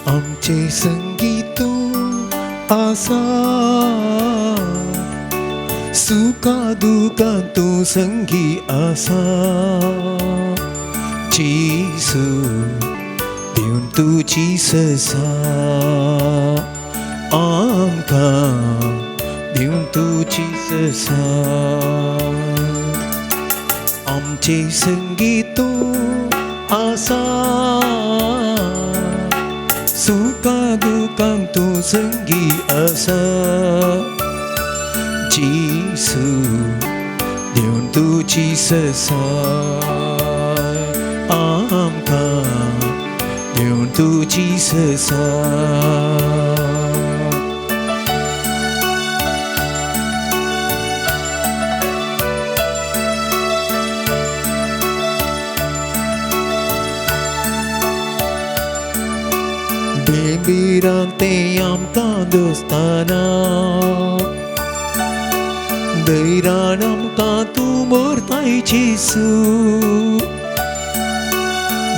आमचे संगी तूं आसा, सुखा दुखान तूं संगी आसा। जेजू दिवन तुजी ससा, आमकां दिवन तुजी ससा। आमचे संगी तूं आसा, सुखा दुखान तूं संगी आसा। जेजू दिवन तुजी ससा, आमकां दिवन तुजी ससा। बेबिरांते आमकां दोस्ताना, दैरान आमकां तूं मोरताय जेजू।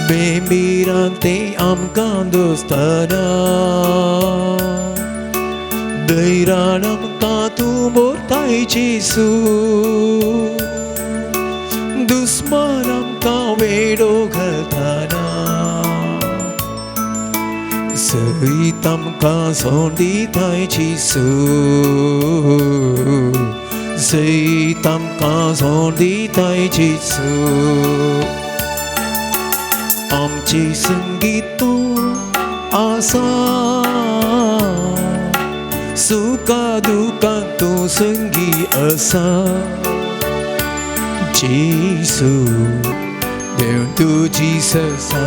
बेबिरांते आमकां दोस्ताना, दैरान आमकां तूं मोरताय जेजू। दुस्मान आमकां वेडो घालताना, सयत आमकां सोंड दिताय जेजू। सयत आमकां सोंड दिताय जेजू। आमचे संगी तूं आसा, सुखा दुखान तूं संगी आसा। जेजू देव तुजी ससा,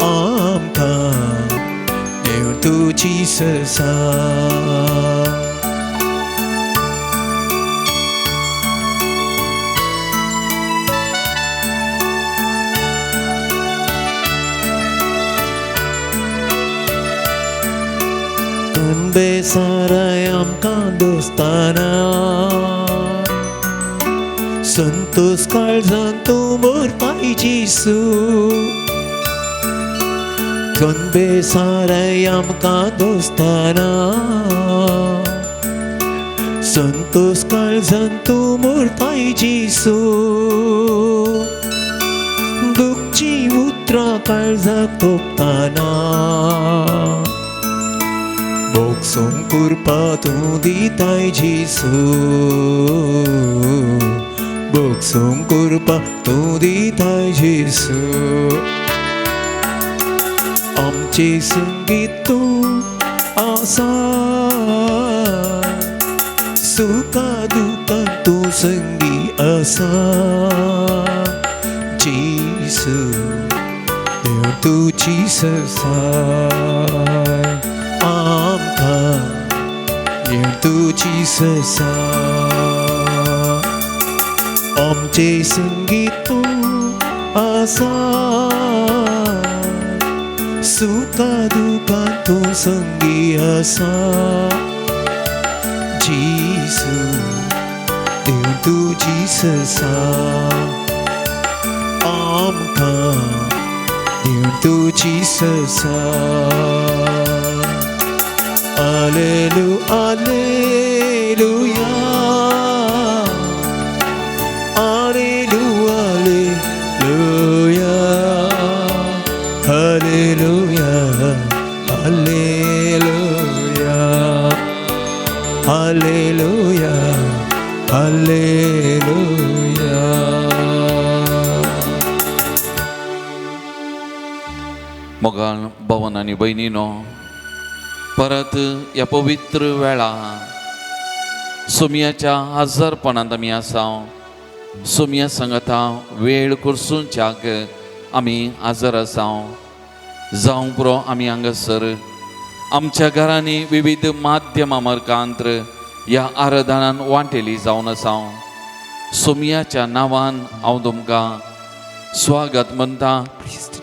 आमकां देव तुजी ससा। बेसाराय आमकां दोस्ताना, संतोष काळजान तूं मोरताय जेजू। बेसाराय आमकां दोस्ताना, संतोष काळजान तूं मोरताय जेजू। दुखची उतरां काळजाक तोपताना, बोगसूंक कृपा तूं दिताय जेजू। बोगसूंक कृपा तूं दिताय जेजू। आमचे संगी तूं आसा, सुखा दुखान तूं संगी आसा। जेजू देव तुजी ससा, आमकां देव तुजी ससा। आमचे संगी तूं आसा, सुखा दुखान तूं संगी आसा। जेजू देव तुजी ससा, आमकां देव तुजी ससा। Alleluia, Alleluia, Alleluia, Alleluia, Alleluia, Alleluia, Alleluia. मोगाळ भवन आनी भयणीनो, परत ह्या पवित्र वेळा सोमयाच्या हजारपणांत आमी आसा। सोमया सांगता वेळ करसूंच्याक आमी हजर आसा। जावं पुरो आमी हांगासर आमच्या घरांनी विविध माध्यमां मार्गांत ह्या आराधनान वांटेली जावन आसा। सोमयाच्या नांवान हांव तुमकां स्वागत म्हणटा।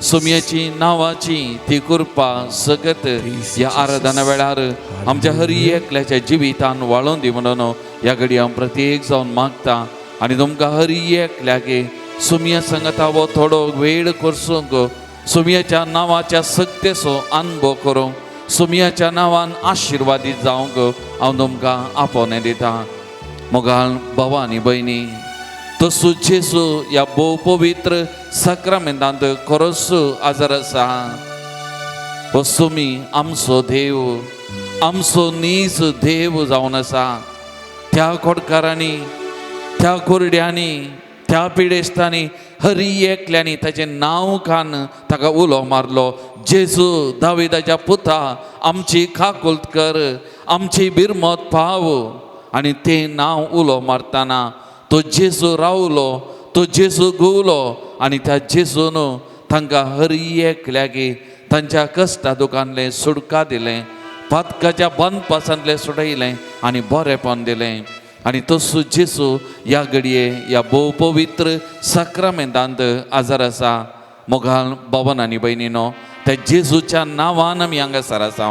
सोमयाची नांवाची ती कृपा सगत ह्या आराधना वेळार आमच्या हर एकल्याच्या जिवितान वाळोवन दी म्हणून ह्या घडी हांव प्रत्येक जावन मागता आनी तुमकां हर एकल्याक सोमया सांगता वो थोडो वेळ करसूंक सोमयाच्या नांवाच्या सक्तेचो अनुभव करूंक, सोमयाच्या नांवान आशिर्वादीत जावंक हांव तुमकां आपोवणें दिता. मोगाळ भावा आनी भयणी, तसो जेजू ह्या भोव पवित्र साक्रामेंतांत खरोच आजार आसा. हो सोमी आमचो देव, आमचो नीज देव जावन आसा. त्या खोडकारांनी, त्या कुरड्यांनी, त्या पिडेस्तांनी, हरी एकल्यांनी ताचें नांव खान ताका उलो मारलो, जेजू दाविदाच्या पुता, आमची काकुळट कर, आमची बिरमत पाव. आनी तें नांव उलो मारतना तो जेजू रावलो, तो जेजू गुवलो आनी त्या जेजून तांकां हरी एकल्याकी तांच्या कश्टा दुकानलें सुडका दिलें, पातकाच्या बंदपासांतलें सुटयलें आनी बरेंपण दिलें. आनी तसो जेजू ह्या घडये ह्या भोव पवित्र साक्रामेंतांत आजार आसा. मोगाल भवन आनी भयणीनो, त्या जेजूच्या नांवान आमी हांगासर आसा.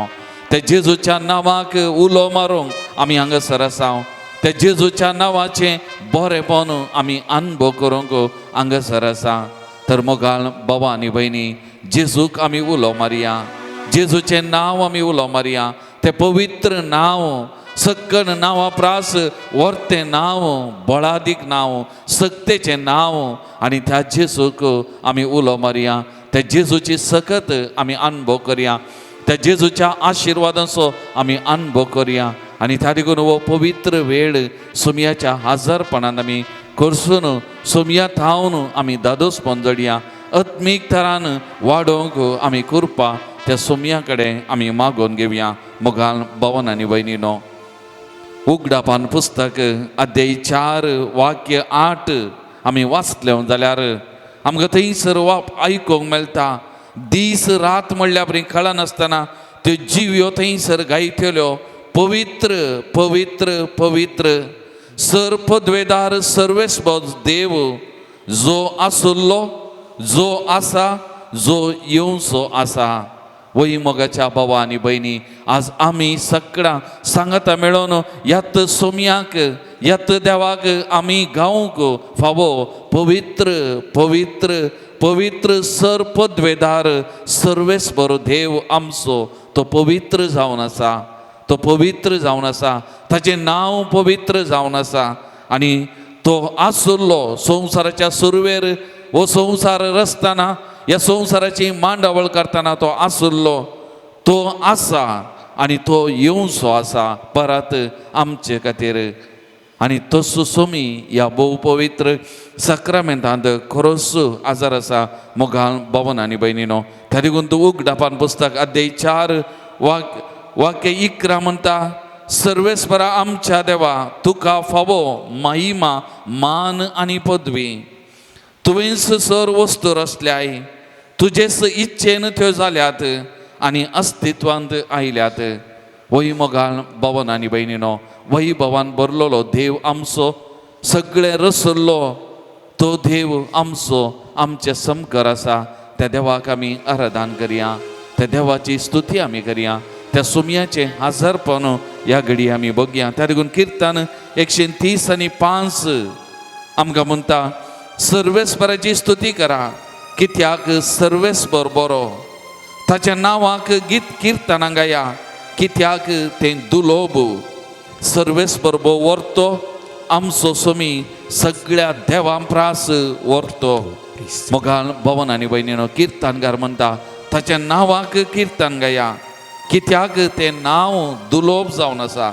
त्या जेजूच्या नांवाक उलो मारूंक आमी हांगासर आसा. त्या जेजूच्या नांवाचें बरेंपण आमी अनुभव करूंक हांगासर आसा. तर मोगाल बाबा आनी भयणी, जेजूक आमी उलो मारया, जेजूचें नांव आमी उलो मारया. तें पवित्र नांव, सक्कण नांवा प्रास वर्तें नांव, बळादीक नांव, सक्तेचें नांव. आनी त्या जेजूक आमी उलो मारया, त्या जेजूची सकत आमी अनुभव करया, त्या जेजूच्या आशिर्वादांचो आमी अनुभव करया. आनी त्या देखून हो पवित्र वेळ सोमयाच्या हजारपणान आमी करसून सोमया थावन आमी दादोसपण जोडया. आत्मीक थरान वाडोवंक आमी कृपा त्या सोमया कडेन आमी मागोवन घेवया. मोगाल भवन आनी भयणीनो, उगडापान पुस्तक अध्याय 4 वाक्य 8 आमी वाचले जाल्यार आमकां थंयसर आयकूंक मेळटा, दीस रात म्हणल्यार परी कळनासतना त्यो जिव्यो थंयसर गायतल्यो, पवित्र पवित्र पवित्र सर पदवेदार सर्वेस्पद देव, जो आसुल्लो, जो आसा, जो येवचो आसा. वय मोगाच्या बाबा आनी भयणी, आज आमी सगळां सांगाता मेळोन यात सोमयाक, यात देवाक आमी गावंक फावो, पवित्र पवित्र पवित्र सर पदवेदार सर्वेस्पर देव आमचो, तो पवित्र जावन आसा, तो पवित्र जावन आसा, ताचें नांव पवित्र जावन आसा. आनी तो आसुल्लो संवसाराच्या सुरवेर, हो संवसार रचतना, ह्या संवसाराची मांडावळ करतना तो आसुल्लो, तो आसा आनी तो येवचो आसा परत आमचे खातीर. आनी तसो सोमी ह्या भोव पवित्र साक्रामेंतांत खरोच आजार आसा. मोगाल भवन आनी भयणीनो, त्या देखून तूं उगडापान पुस्तक अध्याय 4 वाक्य 11 म्हणटा, सर्वेस्परा आमच्या देवा, तुका फावो महिमा, मान आनी पदवी. तुवेंच सर वस्तू रचल्याय, तुजेच इच्छेन त्यो जाल्यात आनी अस्तित्वांत आयल्यात. वय मोगाल भवन आनी भयणीनो, वैभवान भरलेलो देव आमचो, सगळें रसल्लो तो देव आमचो, आमचे समकर आसा. त्या देवाक आमी आराधन करया, त्या देवाची स्तुती आमी करया, त्या सुमयाचें हजारपण ह्या घडी आमी बघया. त्या देखून किर्तन 130 आनी 5 आमकां म्हणटा, सर्वेस्पराची स्तुती करा, कित्याक सर्वेस्पर बरो, ताच्या नांवाक गीत किर्तनां गाया, कित्याक तें दुलोब. सर्वेस्पर भोव व्हरतो, आमचो सोमी सगळ्या देवां प्रास व्हरतो. मोगाल भवन आनी भयणीनो, किर्तनकार म्हणटा, ताच्या नांवाक किर्तन गाया, कित्याक तें नांव दुलोब जावन आसा.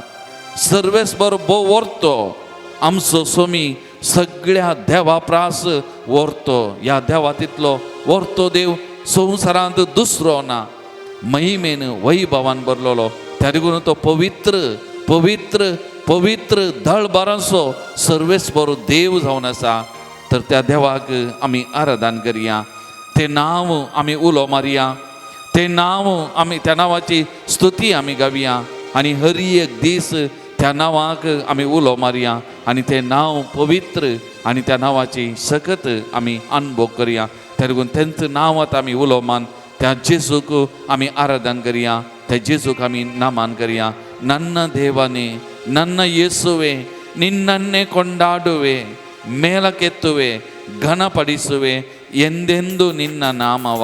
सर्वेस्पर भोव व्हरतो, आमचो सोमी सगळ्या देवा प्रास व्हरतो. ह्या देवा तितलो व्हरतो देव संवसारांत दुसरो ना, महिमेन वैभवान भरलेलो. त्या देखून तो पवित्र पवित्र पवित्र दळबारांचो सर्वेस्पर देव जावन आसा. तर त्या देवाक आमी आराधन करया, तें नांव आमी उलो मारया, तें नांव आमी, त्या नांवाची स्तुती आमी गावया आनी हरी एक दीस त्या नांवाक आमी उलो मारया आनी तें नांव पवित्र आनी त्या नांवाची सकत आमी अनुभव करया. त्या देखून तेंच नांव आतां आमी उलो मान त्या जेजूक आमी आराधन करया, त्या जेजूक आमी नामान करया. नन्न ದೇವನೇ, ನನ್ನ ಯೇಸುವೆ, ನಿನ್ನನ್ನೇ ಕೊಂಡಾಡುವೆ, ಮೇಲಕ್ಕೆತ್ತುವೆ, ಘನಪಡಿಸುವೆ ಎಂದೆಂದು ನಿನ್ನ ನಾಮವ.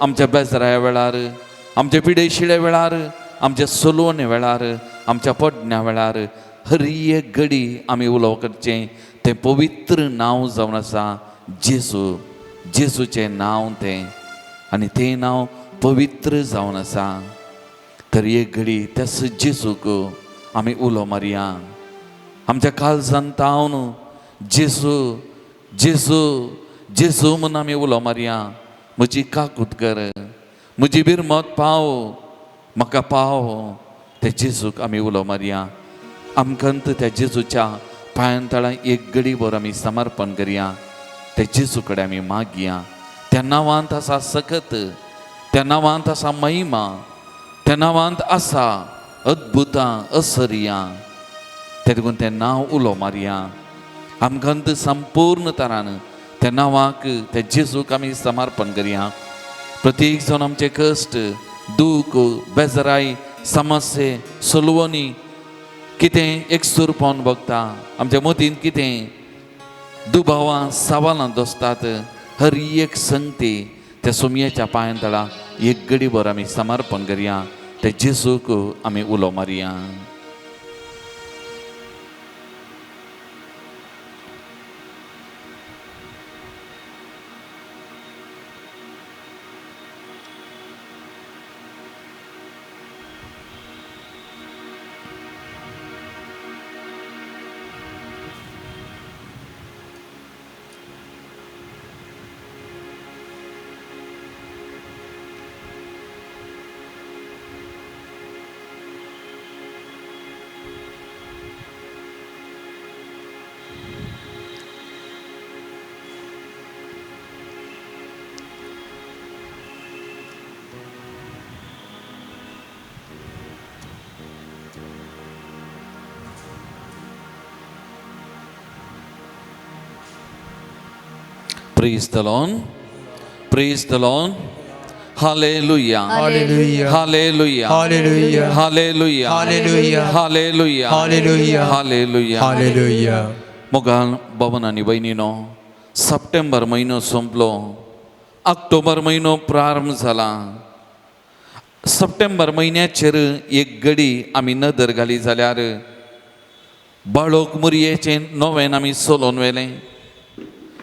आमच्या बेजराया वेळार, आमच्या पिडेशिळे वेळार, आमच्या सलोवणे वेळार, आमच्या पडण्या वेळार हर एक घडी आमी उलोवप करचें तें पवित्र नांव जावन आसा जेजू. जेजूचें नांव तें आनी तें नांव पवित्र जावन आसा. तर एक घडी त्याच जेजूक आमी उलो मारया, आमच्या काळजान तावन जेजू जेजू जेजू म्हूण आमी उलो मारया. म्हजी काकूत कर, म्हजी बिरमत पाव, म्हाका पाव. त्या जेजूक आमी उलो मारया. आमकां त्या जेजूच्या पांयां तळा एक घडी भर आमी समर्पण करया. त्या जेजू कडेन आमी मागया. त्या नांवांत आसा सकत, त्या नांवांत आसा महिमा, त्या नांवांत आसा अद्भुतां असर्यां. ते देखून तें नांव उलो मारया. आमकां संपूर्ण तरान त्या नांवाक त्या जेजूक आमी समर्पण करया. प्रत्येक जावन आमचे कश्ट, दूख, बेजराय, समस्ये, सलवणी कितें एकसूर पावन बगता, आमच्या मतीन कितें दुबावां सवालां दोसतात, हर एक संगती त्या सोमयेच्या पांयां तळा एक घडीभर आमी समर्पण करया. त्या जेजूक आमी उलो मारया. Praise the Lord. Praise the Lord. Hallelujah. Hallelujah. Hallelujah. Hallelujah. Hallelujah. Hallelujah. Hallelujah. Hallelujah. Hallelujah. Hallelujah. मोगाल भवन आनी भयणीनो, सप्टेंबर म्हयनो सोंपलो, ऑक्टोबर म्हयनो प्रारंभ जाला. सप्टेंबर म्हयन्याचेर एक घडी आमी नदर घाली जाल्यार बाळोक मुरयेचें नवें आमी चलोवन व्हेलें.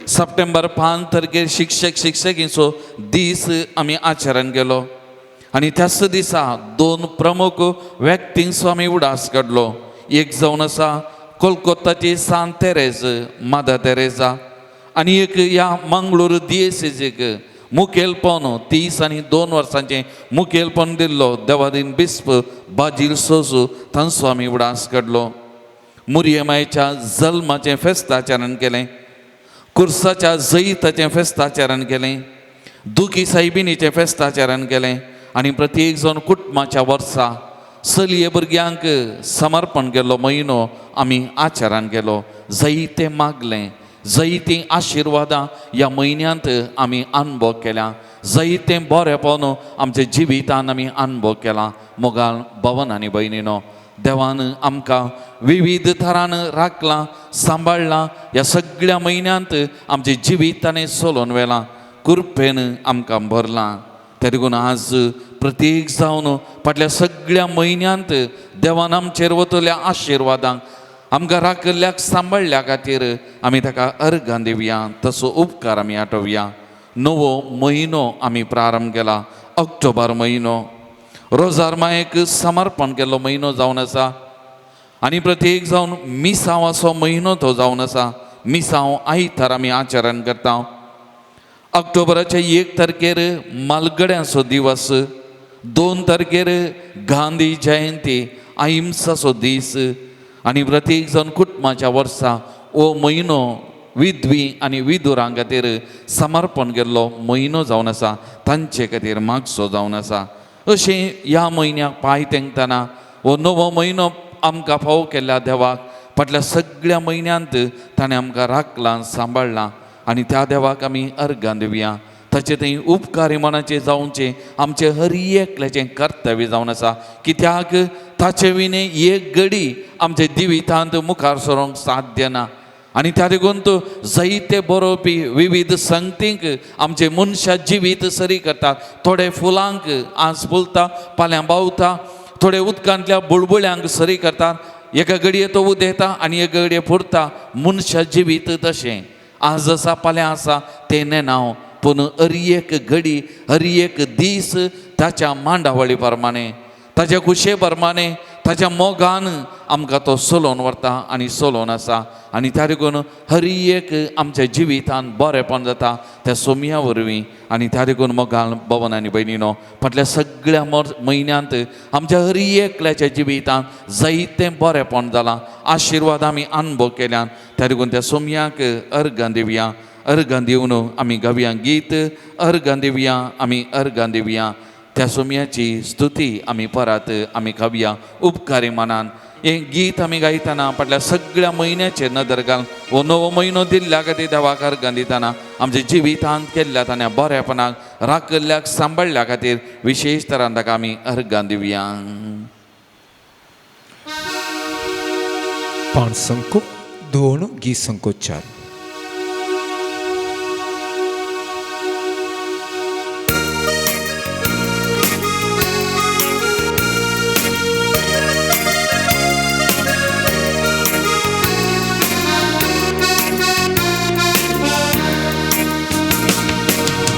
सप्टेंबर 5 तारखेर शिक्षक शिक्षकींचो दीस आमी आचरण केलो आनी त्याच दिसा 2 प्रमुख व्यक्तींचो आमी उडास काडलो. एक जावन आसा कोलकोत्ताची सांत तेरेज, मादर तेरेजा, आनी एक ह्या मंगळूर दियेसेजीक मुखेलपण 32 वर्सांचें मुखेलपण दिल्लो देवादीन बिस्प बाजील सोजू, तांचो आमी उडास काडलो. मुरयमायच्या जल्माचें फेस्ताचरण केलें, कुर्साच्या जैताचें फेस्ताचरण केलें, दुखी सायबिणीचें फेस्ताचरण केलें आनी प्रत्येक जाण कुटुंबाच्या वर्सा चलये भुरग्यांक समर्पण केल्लो म्हयनो आमी आचरण केलो. जैते मागलें, जैतीं आशिर्वादां ह्या म्हयन्यांत आमी अनुभव केल्या, जैतें बरेपण आमच्या जिवितान आमी अनुभव केला. मोगाल भवन आनी भयणीनो, देवान आमकां विविध थरान राखलां, सांबाळ्ळां. ह्या सगळ्या म्हयन्यांत आमचें जिवीत ताणें चलोवन व्हेलां, कृपेन आमकां भरलां. ते देखून आज प्रत्येक जावन फाटल्या सगळ्या म्हयन्यांत देवान आमचेर वतल्या आशिर्वादांक आमकां राखिल्ल्याक सांबाळ्ळ्या खातीर आमी ताका अर्गां दिवया, तसो उपकार आमी आठोवया. नवो म्हयनो आमी प्रारंभ केला, ऑक्टोबर म्हयनो, रोजार मायेक समर्पण केल्लो म्हयनो जावन आसा आनी प्रत्येक जावन मिसांवाचो म्हयनो तो जावन आसा. मिसांव आयतार आमी आचरण करता. ऑक्टोबराच्या 1 तारखेर मालगड्यांचो दिवस, 2 तारखेर गांधी जयंती, अहिंसाचो दीस आनी प्रत्येक जावन कुटुंबाच्या वर्सा हो म्हयनो विधवी आनी विधुरां खातीर समर्पण केल्लो म्हयनो जावन आसा, तांचे खातीर मागसो जावन आसा. अशें ह्या म्हयन्याक पांय तेंकतना हो नवो म्हयनो आमकां फावो केल्ल्या देवाक फाटल्या सगळ्या म्हयन्यांत ताणें आमकां राखलां, सांबाळ्ळां आनी त्या देवाक आमी अर्गां दिवया. ताचे थंय उपकारी मनाचें जावचें आमचें हर एकल्याचें कर्तव्य जावन आसा. कित्याक ताचे विणे एक घडी आमच्या जिवितांत मुखार सरोंक साध्य ना. आनी त्या देखून तो जायते बरोवपी विविध संगतींक आमचे मनशां जिवीत सरी करतात. थोडे फुलांक आज फुलता, पाल्यां बावता, थोडे उदकांतल्या बुळबुळ्यांक सरी करतात. एका घडये तो उदेता आनी एका घडये फुरता. मनशां जिवीत तशें आज आसा फाल्यां आसा तें नेना, पूण हर एक घडी हर एक दीस ताच्या मांडावळी प्रमाणे, ताच्या खुशे प्रमाणे, ताच्या मोगान आमकां तो चलोवन व्हरता आनी चलोवन आसा. आनी त्या देखून हर एक आमच्या जिवितान बरेंपण जाता त्या सोमया वरवीं. आनी त्या देखून मोगान भवन आनी भयणीनो, फाटल्या सगळ्या म्हयन्यांत आमच्या हर एकल्याच्या जिवितांत जायतें बरेंपण जालां, आशिर्वाद आमी अनुभव केल्यान. त्या देखून त्या सोमयाक अर्गां दिवया, अर्गां दिवन आमी गावया गीत, अर्गां दिवया आमी, अर्गां दिवया त्या सोमयाची स्तुती आमी परत आमी गावया उपकारी मनान. हें गीत आमी गायतना फाटल्या सगळ्या म्हयन्याचेर नदर घाल हो नवो म्हयनो दिल्ल्या खातीर देवाक अर्गां दितना आमच्या जिवितांत केल्ल्या ताणें बरेपणाक राखल्ल्याक सांबाळ्ळ्या खातीर विशेश तरान ताका आमी अर्गां दिवया. 5 2 गीत संको 4.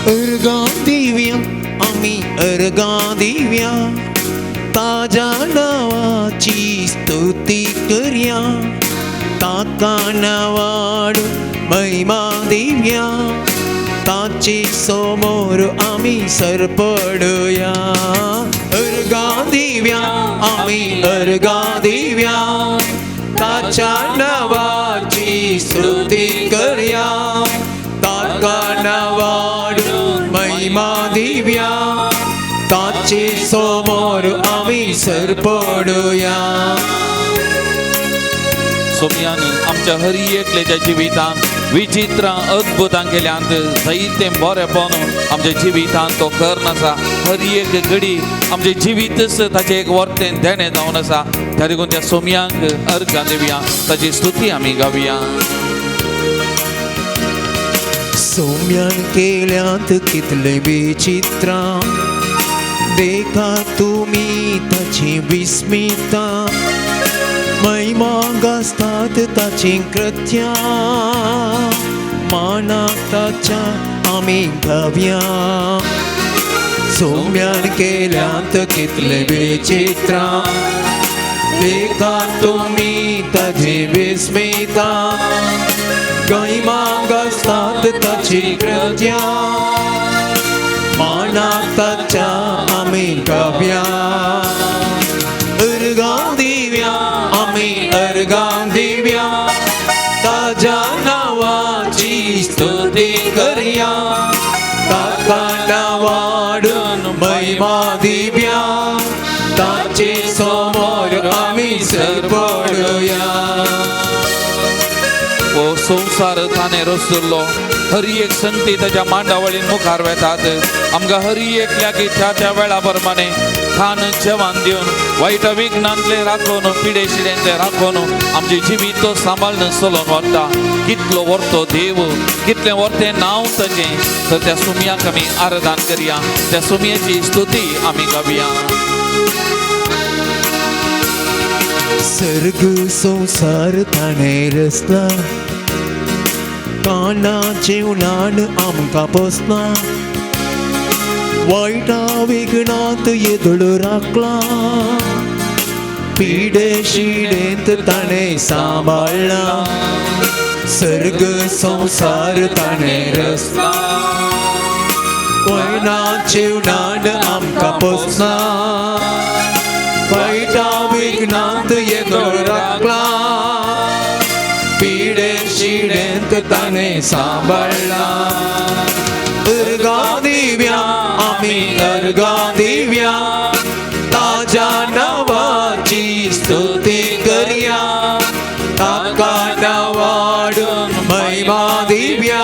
अर्गां दिव्या आमी अर्गां दिव्या, ताज्या नांवाची स्तुती करया, ताका नांवाडून महिमा दिव्या, ताचे समोर आमी सरपडया. अर्गां दिव्या आमी अर्गां दिव्या, ताच्या नांवाची स्तुती करया, ताका नांवाडून महिमा दिव्या, ताचे समोर आमी सरपडया. सोमयान आमच्या हर एकल्याच्या जिवितांत विचित्रां अद्भुतां केल्यांत, जायतें बरेंपण आमच्या जिवितांत तो कर आसा. हर एक घडी आमचें जिवीतच ताचें एक वर्तें देणें जावन आसा. त्या देखून त्या सोमयांक अर्गां दिवया, ताची स्तुती आमी गावया. सोम्यान केल्यांत कितले विचित्रां, देखा तुमी ताची विस्मिता, महिमा गाजतात ताची कृत्यां, मानाक ताच्या आमी गावया. सोम्यान केल्यांत कितले विचित्रां, देखा तुमी ताची विस्मिता, महिमा गाजतात ताची कृत्यां, मानाक ताच्या आमी गावया. अर्गां दिव्या आमी अर्गां दिव्या, ताज्या नांवाची स्तुती करया, ताका नांवाडून महिमा दिव्या, ताचे समोर आमी सरपडया. हो संवसार ताणें रचलो, हर एक संगती ताच्या मांडावळीन मुखार वेतात. आमकां हर एकल्याक त्या त्या वेळा प्रमाणे खान जेवण दिवन वायट विघ्नांतलें राखून पिडे शिड्यांतलें राखून आमचें जिवीत तो सांबाळून चलोवन व्हरता. कितलो व्हरतो देव, कितलें व्हरतें नांव ताचें. तर त्या सुमयाक आमी आराधन करया, त्या सुमयाची स्तुती आमी गावया. सर्ग संवसार ताणें रचला, काना जेवणान आमकां पोसला, वायटा विघ्नांत येदोळ राखला, पिडे शिडेंत ताणें सांबाळ्ळा. सर्ग संवसार ताणें रचला, वायटा जेवणान आमकां पोसला, वायटा विघ्नांत येदोळ राखला, पिडे शिडेंत ताणें सांबाळ्ळा. अर्गां दिव्या आमी अर्गां दिव्या, ताज्या नांवाची स्तुती करया, ताका नांवाडून महिमा दिव्या,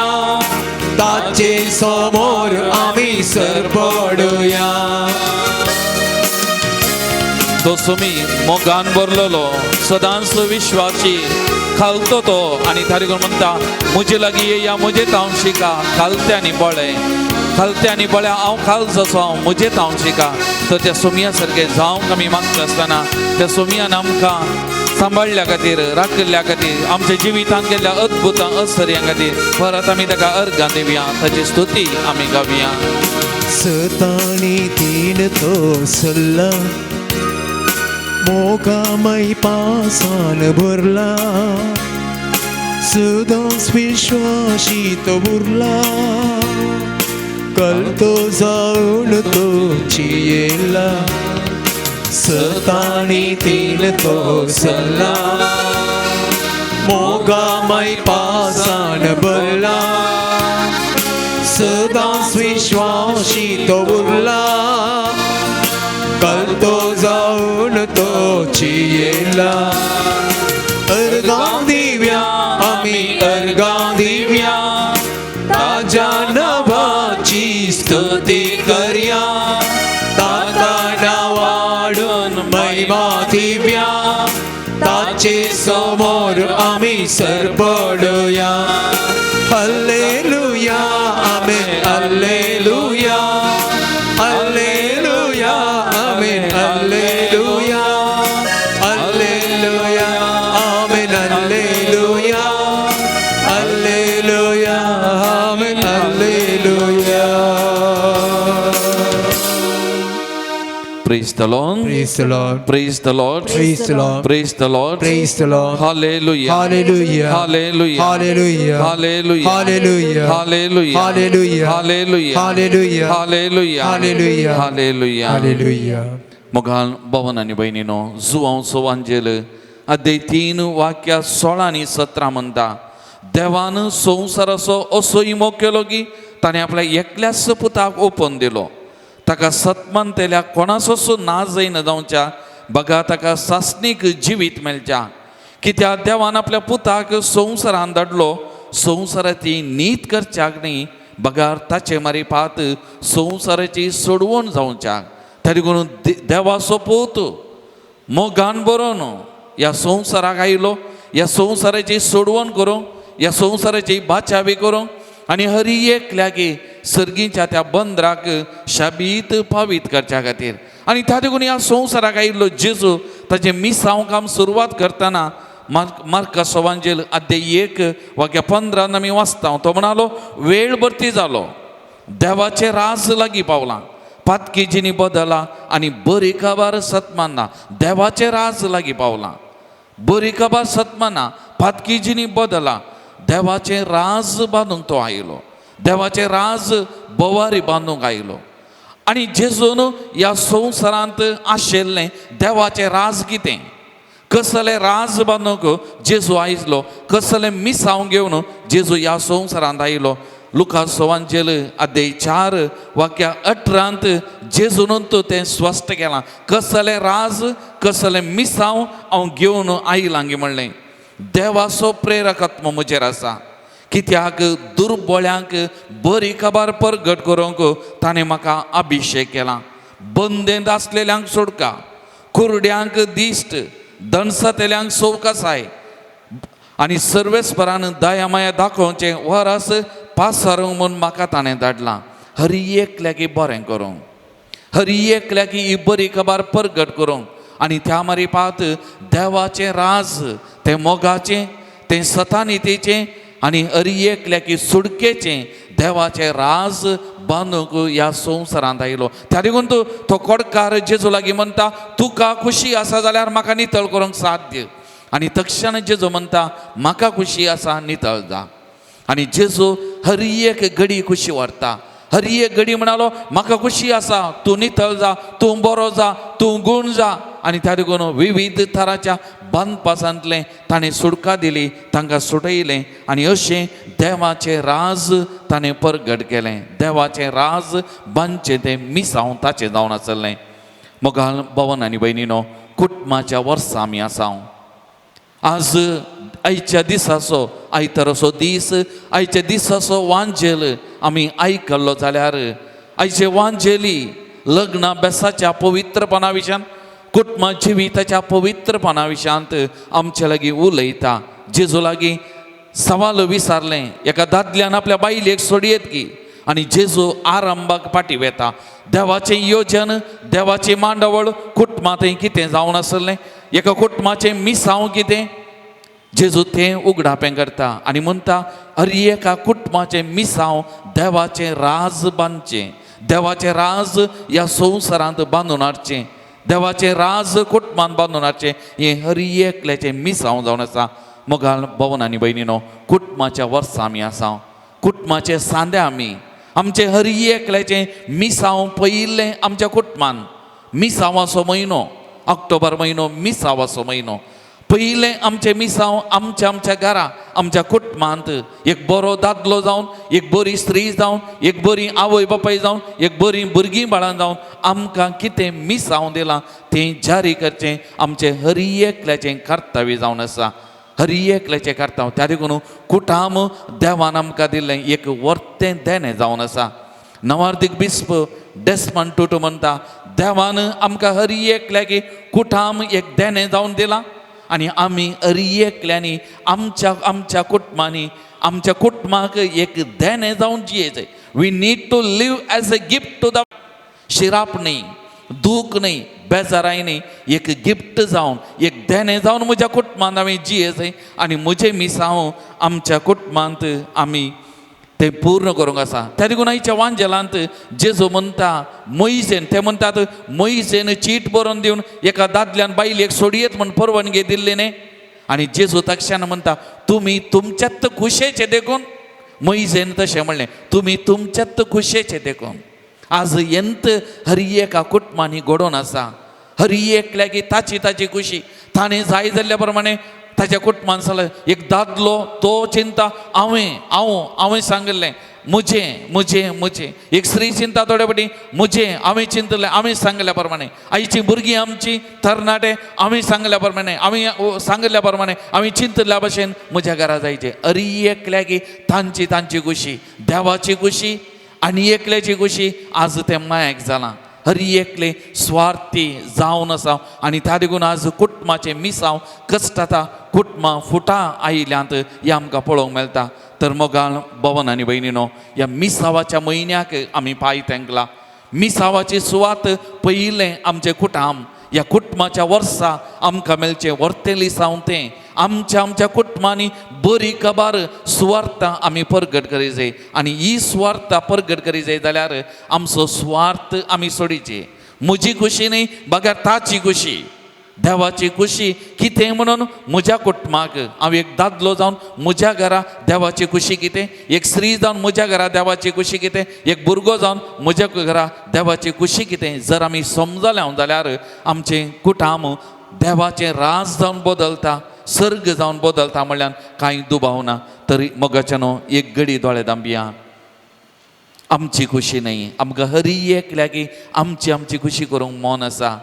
ताचे समोर आमी सरपडया. तो सुमी मोगान भरलेलो सदांच विश्वासी खालतो तो आनी तारी म्हणटा म्हजे लागीं येया म्हजें हांव शिका खालते आनी बळे खालते आनी बळे हांव खाल जसो हांव म्हजें हांव शिका. तर त्या सोमया सारकें जावंक आमी मागता आसतना त्या सोमयान आमकां सांबाळ्ळ्या खातीर राखिल्ल्या खातीर आमच्या जिवितांत केल्ल्या अद्भुत असर्यां खातीर परत आमी ताका अर्गां दिवया ताची स्तुती आमी गावया. सतानी तीन तो सल्ला मोगामय पासान भरला सदांच विश्वाशी तो उरला कलतो जावन तो जियेला सतानी तीन तो सल्ला मोगामय पासान भरला सदांच विश्वाशी तो उरला कलतो जावन तो जियेला. अर्गां दिव्या आमी अर्गां दिव्या ताज्या नांवाची स्तुती करया ताका नांवाडून महिमा दिव्या ताचे समोर आमी सरपडया. Hallelujah amen hallelujah hallelujah amen hallelujah hallelujah amen hallelujah hallelujah amen hallelujah. Praise the Lord. Praise the Lord. Praise the Lord. Praise the Lord. Praise the Lord. Praise the Lord. Hallelujah. Hallelujah. Hallelujah. Hallelujah. Hallelujah. Hallelujah. Hallelujah. Hallelujah. Hallelujah. Hallelujah. Hallelujah. Hallelujah. Hallelujah. Hallelujah. मोगाल भवन आनी भयणीनो जुवांव सोवांजेल अध्याय 3 वाक्या 16 आनी 17 म्हणटा देवान संवसाराचो असोय मोग केलो की ताणें आपल्या एकल्याच पुताक ओपन दिलो ताका सतमानतेल्या कोणाचोच ना जायना जावच्या बगा ताका सासणीक जिवीत मेळच्या कित्याक देवान आपल्या पुताक संवसारान धाडलो संवसाराची नीत करच्याक न्ही बगार ताचे मारिपात संवसाराची सोडवण जावच्याक. तरी करून देवाचो पूत मोगान बरोवन ह्या संवसाराक आयलो ह्या संवसाराची सोडवण करूंक ह्या संवसाराची बाचावी करूंक आनी हरी एकल्याकी सर्गीच्या त्या बंदराक शाबीत पावीत करच्या खातीर. आनी त्या देखून ह्या संवसाराक आयिल्लो जेजू ताचें मिसांव काम सुरवात करतना मार्का सोवांजेल अध्याय 1 वाक्या 15 आमी वाचता तो म्हणालो वेळ भरती जालो देवाचें राज लागीं पावलां पातकी जिनी बदला आनी बरी खबर सतमाना देवाचें राज लागीं पावलां बरी खबर सतमाना पातकी जिनी बदला देवाचें राज बांदूंक तो आयलो देवाचें राज बोवारी बांदूंक आयलो. आनी जेजून ह्या संवसारांत आशिल्लें देवाचें राज कितें कसलें राज बांदूंक जेजू आयलो कसलें मिसांव घेवन जेजू ह्या संवसारांत आयलो. लुकास सोवांजेल अध्याय 4 वाक्या 18 जेजून तें स्पश्ट केलां कसलें राज कसलें मिसांव हांव घेवन आयलां गी म्हणलें. देवाचो प्रेरक आत्मो म्हजेर आसा कित्याक दुर्बळ्यांक बरी खबर परगट करूंक ताणें म्हाका अभिशेक केला बंदेंत आसलेल्यांक सोडका कुरड्यांक दिश्ट दणसातेल्यांक सोवकासाय आनी सर्वेस्परान दया माया दाखोवचें वरस पासारूंक म्हूण म्हाका ताणें धाडलां. हरी एकल्याकी बरें करूंक हरी एकल्याकी ही बरी खबर परगट करूंक आनी त्या मारिपात देवाचें राज तें मोगाचें तें सतानितेचें आनी हरी एकल्याकी सुडकेचें देवाचें राज बांदूंक ह्या संवसारांत आयलो. त्या देखून तूं तो कोडकार जेजू लागीं म्हणटा तुका खुशी आसा जाल्यार म्हाका नितळ करूंक साध्य आनी तक्षण जेजू म्हणटा म्हाका खुशी आसा नितळ जा. आनी जेजू हरी एक घडी खुशी व्हरता हरी एक घडी म्हणालो म्हाका खुशी आसा तूं नितळ जा तूं बरो जा तूं गूण जा. आनी त्या देखून विविध थराच्या बांदपासांतलें ताणें सुटका दिली तांकां सुटयलें आनी अशें देवाचें राज ताणें परगट केलें देवाचें राज बांदचें तें मिसांव ताचें जावन आसलें. मोगाल भवन आनी भयणीनो कुटुंबाच्या वर्सा आमी आसा आज आयच्या दिसाचो आयताराचो दीस आयच्या दिसाचो वांजेल आमी आयकल्लो जाल्यार आयचे वांजेली लग्ना बेसाच्या पवित्रपणा विशयान कुटुंबा जिविताच्या पवित्रपणा विशयांत आमचे लागीं उलयता. जेजू लागीं सवाल विचारलें एका दादल्यान आपल्या बायलेक सोडयेत की, आनी जेजू आरंभाक फाटीं वेता. देवाचें योजन, देवाची मांडावळ कुटुंबांत कितें जावन आसलें, एका कुटुंबाचें मिसांव कितें, जेजू तें उगडापें करता आनी म्हणटा हर एका कुटुंबाचें मिसांव देवाचें राज बांदचें, देवाचें राज ह्या संवसारांत बांदून हाडचें, देवाचें राज कुटुंबांत बांदून हाडचें, हें हर एकल्याचें मिसांव जावन आसा. मोगाल भवन आनी भयणीनो, कुटुंबाच्या वर्सा आमी आसा, कुटुंबाचे सांदे आमी, आमचें हर एकल्याचें मिसांव पयिल्लें आमच्या कुटुंबान. मिसांवाचो म्हयनो ऑक्टोबर म्हयनो, मिसांवाचो म्हयनो पयलें आमचें मिसांव आमच्या आमच्या घरा आमच्या कुटुंबांत एक बरो दादलो जावन, एक बरी स्त्री जावन, एक बरी आवय बापाय जावन, एक बरी भुरगीं बाळां जावन आमकां कितें मिसांव दिलां तें जारी करचें आमचें हर एकल्याचें कर्तव्य जावन आसा, हर एकल्याचें कर्तव्य. त्या देखून कुटाम देवान आमकां दिल्लें एक वर्तें देणें जावन आसा. नवार्दीक बिस्प डेस्मंड टुटू म्हणटा देवान आमकां हर एकल्याक कुटाम एक देणें जावन दिलां आनी आमी हर एकल्यांनी आमच्या आमच्या कुटुंबांनी आमच्या कुटुंबाक एक देणें जावन जियेचें. We need to live as a gift to the शिराप न्ही, दूख न्ही, बेजाराय न्ही, एक गिफ्ट जावन, एक देणें जावन म्हज्या कुटुंबांत हांवें जियेचें आनी म्हजें मिसांव आमच्या कुटुंबांत आमी तें पूर्ण करूंक आसा. त्या देखून आयच्या वांजेलांत जेजू म्हणटा मोयजेन, ते म्हणटात मोयजेन चीट बरोवन दिवन एका दादल्यान बायलेक सोडयेत म्हण परवानगी दिल्ली न्ही, आनी जेजू तक्षान म्हणटा तुमी तुमच्यात खुशेचे देखून, मोयजेन तशें म्हणलें तुमी तुमच्यात खुशेचे देखून. आज यंत हर एका कुटुंबांनी घडोवन आसा, हर एकल्याक ताची ताची खुशी, ताणें जाय जाल्ल्या प्रमाणे ताच्या कुटुंबान जालें. एक दादलो तो चिंता हांवें हांव हांवें सांगिल्लें म्हजें म्हजें म्हजें, एक स्त्री चिंता थोडे फावटी म्हजें हांवें चिंतलें हांवें सांगिल्ल्या प्रमाणे, आयची भुरगीं आमची तरणाटे हांवें सांगिल्ल्या प्रमाणे, हांवें सांगिल्ल्या प्रमाणे, हांवें चिंतल्या भशेन म्हज्या घरा जायचें. हर एकल्याक तांची तांची खुशी, देवाची खुशी आनी एकल्याची खुशी आज तें मायक जालां. हर एकले स्वार्थी जावन आसा आनी त्या देखून आज कुटुंबाचें मिसांव कश्ट जाता, कुटुंबां फुटां आयल्यांत हें आमकां पळोवंक मेळटा. तर मोगाळ भवन आनी भयणीनो, ह्या मिसावाच्या म्हयन्याक आमी पांय तेंकला. मिसावाची सुवात पयलें आमचें कुटुंब, ह्या कुटुंबाच्या वर्सा आमकां मेळचें वर्तेली सावन तें आमच्या आमच्या कुटुंबांनी बरी खबर सुवार्थ आमी परगट करी जाय आनी ही सुवार्थ परगट करी जाय जाल्यार आमचो सुवार्थ आमी सोडीचे. म्हजी खुशी न्ही बगर ताची खुशी, देवाची खुशी कितें म्हणून म्हज्या कुटुंबाक हांव एक दादलो जावन म्हज्या घरा देवाची खुशी कितें, एक स्त्री जावन म्हज्या घरा देवाची खुशी कितें, एक भुरगो जावन म्हज्या घरा देवाची खुशी कितें, जर आमी समजले हांव जाल्यार आमचें कुटुंब देवाचें राज जावन बदलता, सर्ग जावन बदलता म्हणल्यार कांय दुबाव ना. तरी मोगाच्यानो एक घडी दोळे दांबया, आमची खुशी न्ही, आमकां हरी एकल्याक आमची आमची खुशी करूंक मन आसा,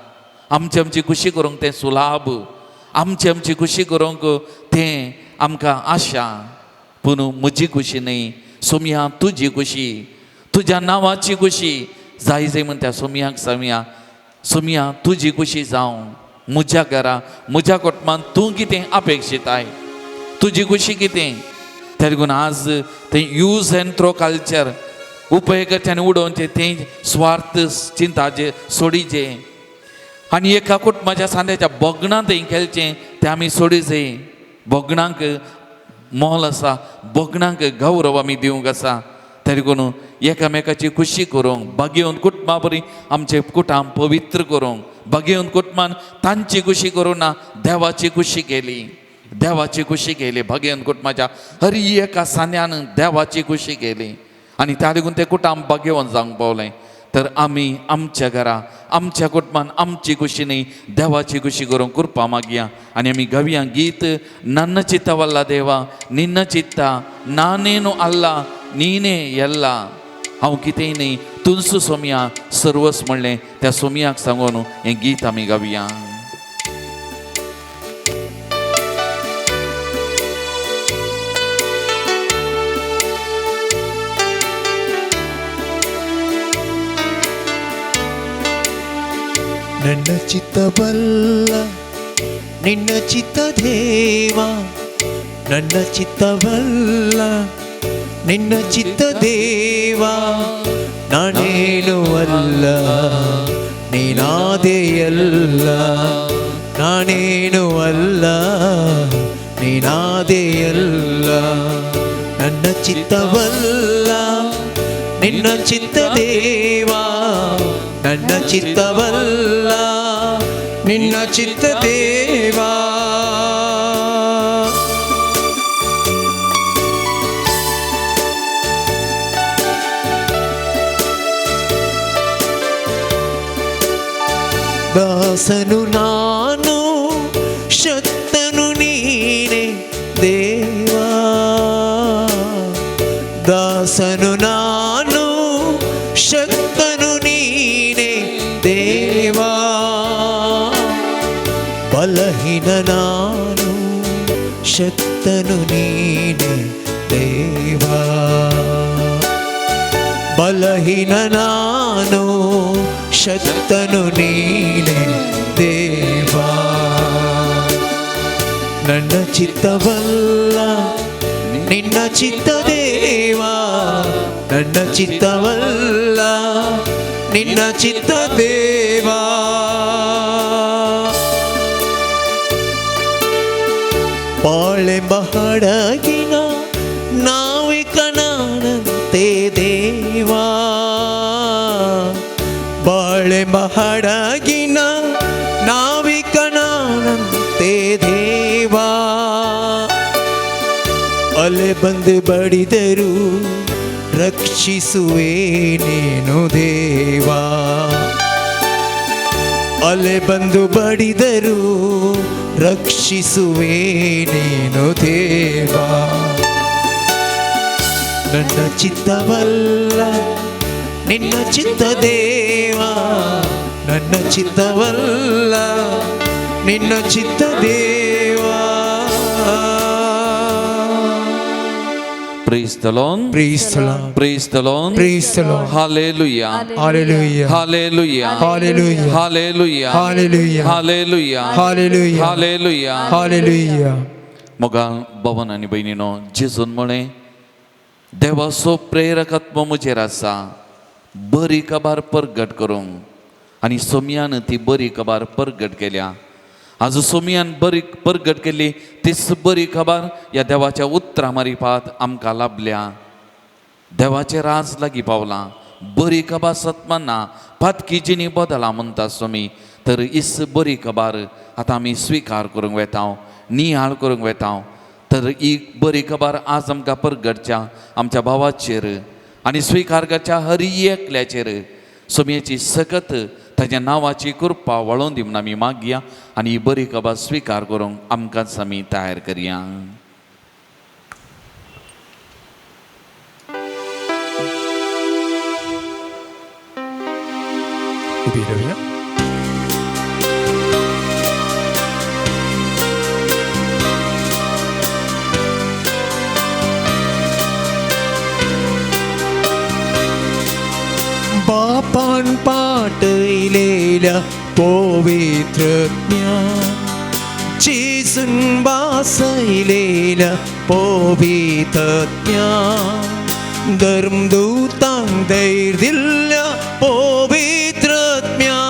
आमची आमची खुशी करूंक तें सुलाभ, आमची आमची खुशी करूंक तें आमकां आशा. पूण म्हजी खुशी न्ही सोमया तुजी खुशी, तुज्या नांवाची खुशी जाय जाय म्हण त्या सोमयाक सांगया, सोमया तुजी खुशी जावं म्हज्या घरा म्हज्या कुटुंबान तूं कितें अपेक्षिताय, तुजी खुशी कितें. त्या देखून आज तें यूज एंड थ्रो कल्चर उपयोग करचें आनी उडोवचें तें स्वार्थ चिंताचें सोडीचें आनी एका कुटुंबाच्या सांद्याच्या भोगणां थंय खेळचें तें आमी सोडीचें. भोगणांक मोल आसा, भोगणांक गौरव आमी दिवंक आसा. त्या देखून एकामेकाची खुशी करूंक भागेवन कुटुंबा बरी आमचें कुटुंब पवित्र करूंक, भागेवन कुटुंबान तांची खुशी करूं ना देवाची खुशी केली, देवाची खुशी केली. भागेवन कुटुंबाच्या हर एका सांद्यान देवाची खुशी केली आनी त्या देखून तें कुटुंब भाग्यवंत जावंक पावलें. तर आमी आमच्या घरा आमच्या कुटुंबान आमची खुशी न्ही देवाची खुशी करूंक कृपा मागया आनी आमी गावया गीत नन्न चित्तवल्ला देवा निन्न चित्ता नानेनु अल्ला नीने येल्ला, हांव कितेंय न्ही तुंसू सोमया सर्वस म्हणलें त्या सोमयाक सांगून हें गीत आमी गावया. ನನ್ನ ಚಿತ್ತವಲ್ಲ ನಿನ್ನ ಚಿತ್ತ ದೇವ, ನನ್ನ ಚಿತ್ತವಲ್ಲ ನಿನ್ನ ಚಿತ್ತ ದೇವಾ, ನಾನೇನು ಅಲ್ಲ ನೀನಾದೆಯಲ್ಲ, ನಾನೇನು ಅಲ್ಲ ನೀನಾದೆಯಲ್ಲ. ನನ್ನ ಚಿತ್ತವಲ್ಲ ನಿನ್ನ ಚಿತ್ತ ದೇವಾ, ನನ್ನ ಚಿತ್ತವಲ್ಲ ನಿನ್ನ ಚಿತ್ತ ದೇವಾ. ದಾಸನು ನಾನು ಶಕ್ತನು ನೀನೆ ದೇವಾ, ದಾಸನು ನಾನು ಶಕ್ತನು ನೀನೆ ದೇವಾ. ಬಲಹೀನ ನಾನು ಶಕ್ತನು ನೀನೆ ದೇವಾ, ಬಲಹೀನ ನಾನು ಶಕ್ತನು ನೀನೆ ದೇವಾ. ನನ್ನ ಚಿತ್ತವಲ್ಲ ನಿನ್ನ ಚಿತ್ತ ದೇವಾ, ನನ್ನ ಚಿತ್ತವಲ್ಲ ನಿನ್ನ ಚಿತ್ತ ದೇವಾ. ಬಾಳೆಂಬ ಹಡಗಿನ ನಾವಿಕನಾನಂತೆ ದೇವಾ, ಬಾಳೆಂಬ ಹಡಗಿನ ನಾವಿಕನಾನಂತೆ ದೇವಾ. ಅಲೆ ಬಂದು ಬಡಿದರು ರಕ್ಷಿಸುವೆ ನೀನು ದೇವಾ, ಅಲೆ ಬಂದು ಬಡಿದರು ರಕ್ಷಿಸುವೆ ನೀನು ದೇವಾ. ನನ್ನ ಚಿತ್ತವಲ್ಲ ನಿನ್ನ ಚಿತ್ತ ದೇವಾ, ನನ್ನ ಚಿತ್ತವಲ್ಲ ನಿನ್ನ ಚಿತ್ತ ದೇವಾ. Praise the Lord. Praise the Lord. Praise the Lord. Praise the Lord. Hallelujah. Hallelujah. Hallelujah. Hallelujah. Hallelujah. Hallelujah. Hallelujah. Hallelujah. Hallelujah. Hallelujah. मोगाल भवन आनी भयणीनो, जेजून म्हळें, देवाचो प्रेरक आत्मो म्हजेर आसा बरी खबर परगट करूंक, आनी सोमयान ती बरी खबर परगट केल्या. आज सोमयान बरी परगट केली तीच बरी खबर ह्या देवाच्या उतरां मारिफात आमकां लाभल्या. देवाचें राज लागीं पावलां, बरी खबर सतमाना पातकी जिणी बदला म्हणटा स्वामी. तर हीच बरी खबर आतां आमी स्विकार करूंक वेता, नियाळ करूंक वेता. तर ही बरी खबर आज आमकां परगटच्या आमच्या भावाचेर आनी स्विकार करच्या हर एकल्याचेर सोमयेची सकत ताच्या नांवाची कृपा वळोवन दी म्हूण आमी मागया आनी ही बरी खबर स्विकार करूंक आमकांच आमी तयार करया. उभी राहूया. बापान पाटयलेल्या पवित्रज्ञा, जेजून बासयलेल्या पवित्रज्ञा, धर्मदूतांक धैर्य दिल्ल्या पवित्रज्ञा,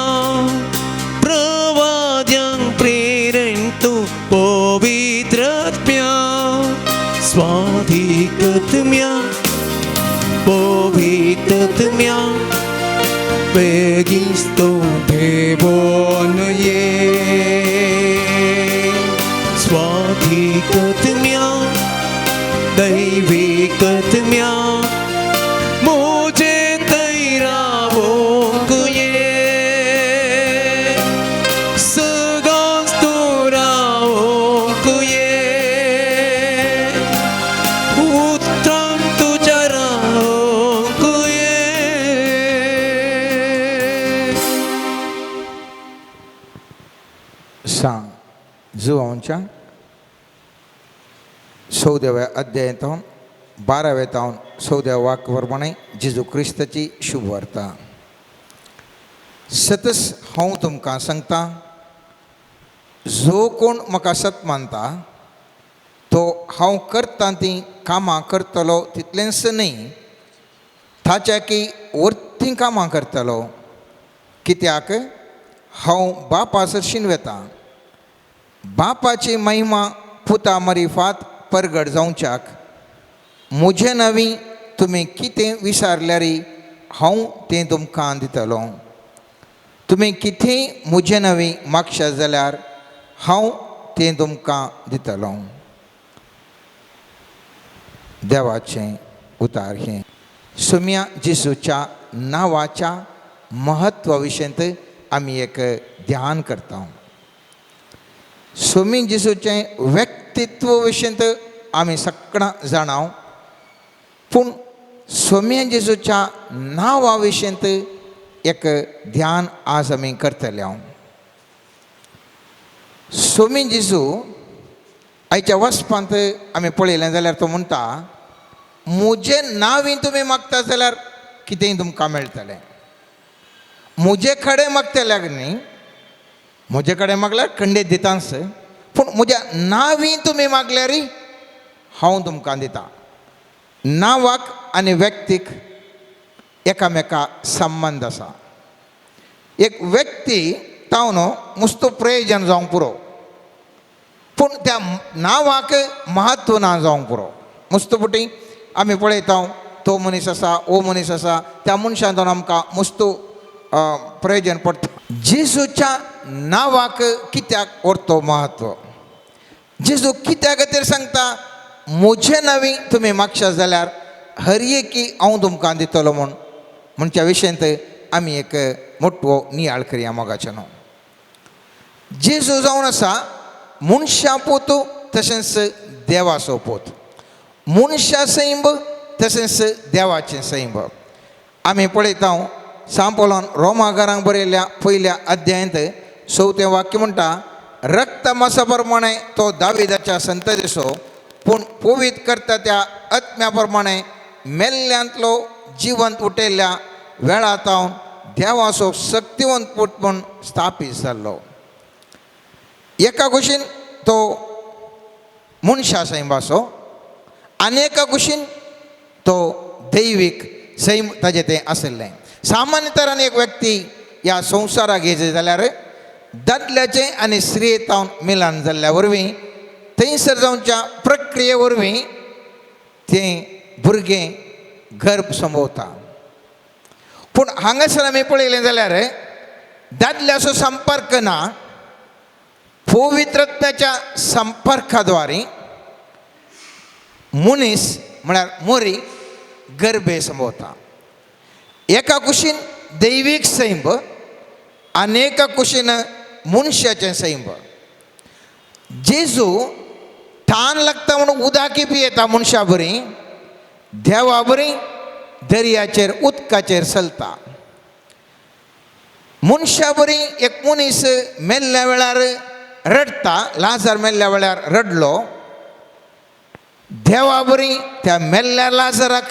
प्रवाद्यांक प्रेरण तूं पवित्रज्ञा, स्वाधिकत्म्या पवित्रत्म्या, बेगिस्तो देवोन ये, स्वाधिकत्म्या दैविकत्म्या, मुझे तैरावोंक ये, सदांच तूं रावोंक ये, उतरां तुज्या रावोंक ये. सांग जुवांच्या 14व्या अध्यायातून 12व्या तावन 14व्या वाक्य जेजू क्रिस्ताची शुभवार्ता. सतस हांव तुमकां सांगता, जो कोण म्हाका सत मानता तो हांव करता तीं कामां करतलो तितलेंच न्हय, ताच्याकी वरतीं कामां करतलो, कित्याक हांव बापा सरशीन वेता. बापाची महिमा पुता मरिफात परगट जावच्याक म्हजे नवी तुमी कितें विचारल्यार हांव तें तुमकां दितलो. तुमी कितेंय म्हजे नवी मागशात जाल्यार हांव तें तुमकां दितलो. देवाचें उतार हें. सोम्या जेजूच्या नांवाच्या म्हत्वा विशयांत आमी एक ध्यान करता. सोमी जेजूचें व्यक्तित्व विशयांत आमी सगळां जाणाव, पूण सोम्या जेजूच्या नांवा विशयांत एक ध्यान आज आमी करतले. हांव सोमी जेजू आयच्या वचपांत आमी पळयलें जाल्यार तो म्हणटा, म्हजे नांवी तुमी मागता जाल्यार कितेंय तुमकां मेळटलें. म्हजे कडेन मागतल्याक न्ही, म्हजे कडेन मागल्यार खंडीत दिताच, पूण म्हज्या नांवी तुमी मागल्यार हांव तुमकां दिता. नांवाक आनी व्यक्तीक एकामेका संबंद आसा. एक व्यक्ती ताव न्हू मुस्तो प्रयोजन जावंक पुरो, पूण त्या नांवाक म्हत्व ना जावंक पुरो. मुस्तो पुटी आमी पळयता तो मनीस आसा, ओ मनीस आसा, त्या मनशान आमकां मुस्तो प्रयोजन पडटा. जेजूच्या नांवाक कित्याक व्हरतो म्हत्व? जेजू कित्या खातीर सांगता म्हजे नांवी तुमी मागशात जाल्यार हर एकी हांव तुमकां दितलो म्हूण? म्हणच्या विशयांत आमी एक मोटवो नियाळ करया. मोगाचें न्हू, जेजू जावन आसा मनशा पूत तशेंच देवाचो पूत, मनशा सैंब तशेंच देवाचें सैंब. आमी पळयता सांपोलान रोमागारांक बरयल्ल्या पयल्या अध्यायांत चवथें वाक्य म्हणटा, रक्तमासा प्रमाणे तो दाविदाच्या संततीचो, पूण पवित्र करता त्या आत्म्या प्रमाणे मेल्ल्यांतलो जिवंत उठयल्ल्या वेळा तावन देवाचो शक्तिवंत पूत म्हूण स्थापीत जाल्लो. एका कुशीन तो मनशा सैंबाचो आनी एका कुशीन तो दैवीक सैम ताजें तें आशिल्लें. सामान्य तरान एक व्यक्ती ह्या संवसाराक येयचे जाल्यार दादल्याचें आनी स्त्रिये तावन मिलन जाल्ल्या वरवीं थंयसर जावच्या प्रक्रिये वरवीं तें भुरगें गर्भ संभवता. पूण हांगासर आमी पळयलें जाल्यार दादल्याचो संपर्क ना, पवित्रत्वाच्या संपर्काद्वारे मनीस म्हळ्यार मोरी गर्भे संभवता. एका कुशीन दैवीक सैंब आनी एका कुशीन मनशाचें सैंब. जेजू तान लागता म्हणून उदाकी पियेता मनशा बरी, देवा बरी दर्याचेर उदकाचेर चलता. मनशा बरी एक मनीस मेल्ल्या वेळार रडटा, लाजार मेल्ल्या वेळार रडलो, देवा बरी त्या मेल्ल्या लाजराक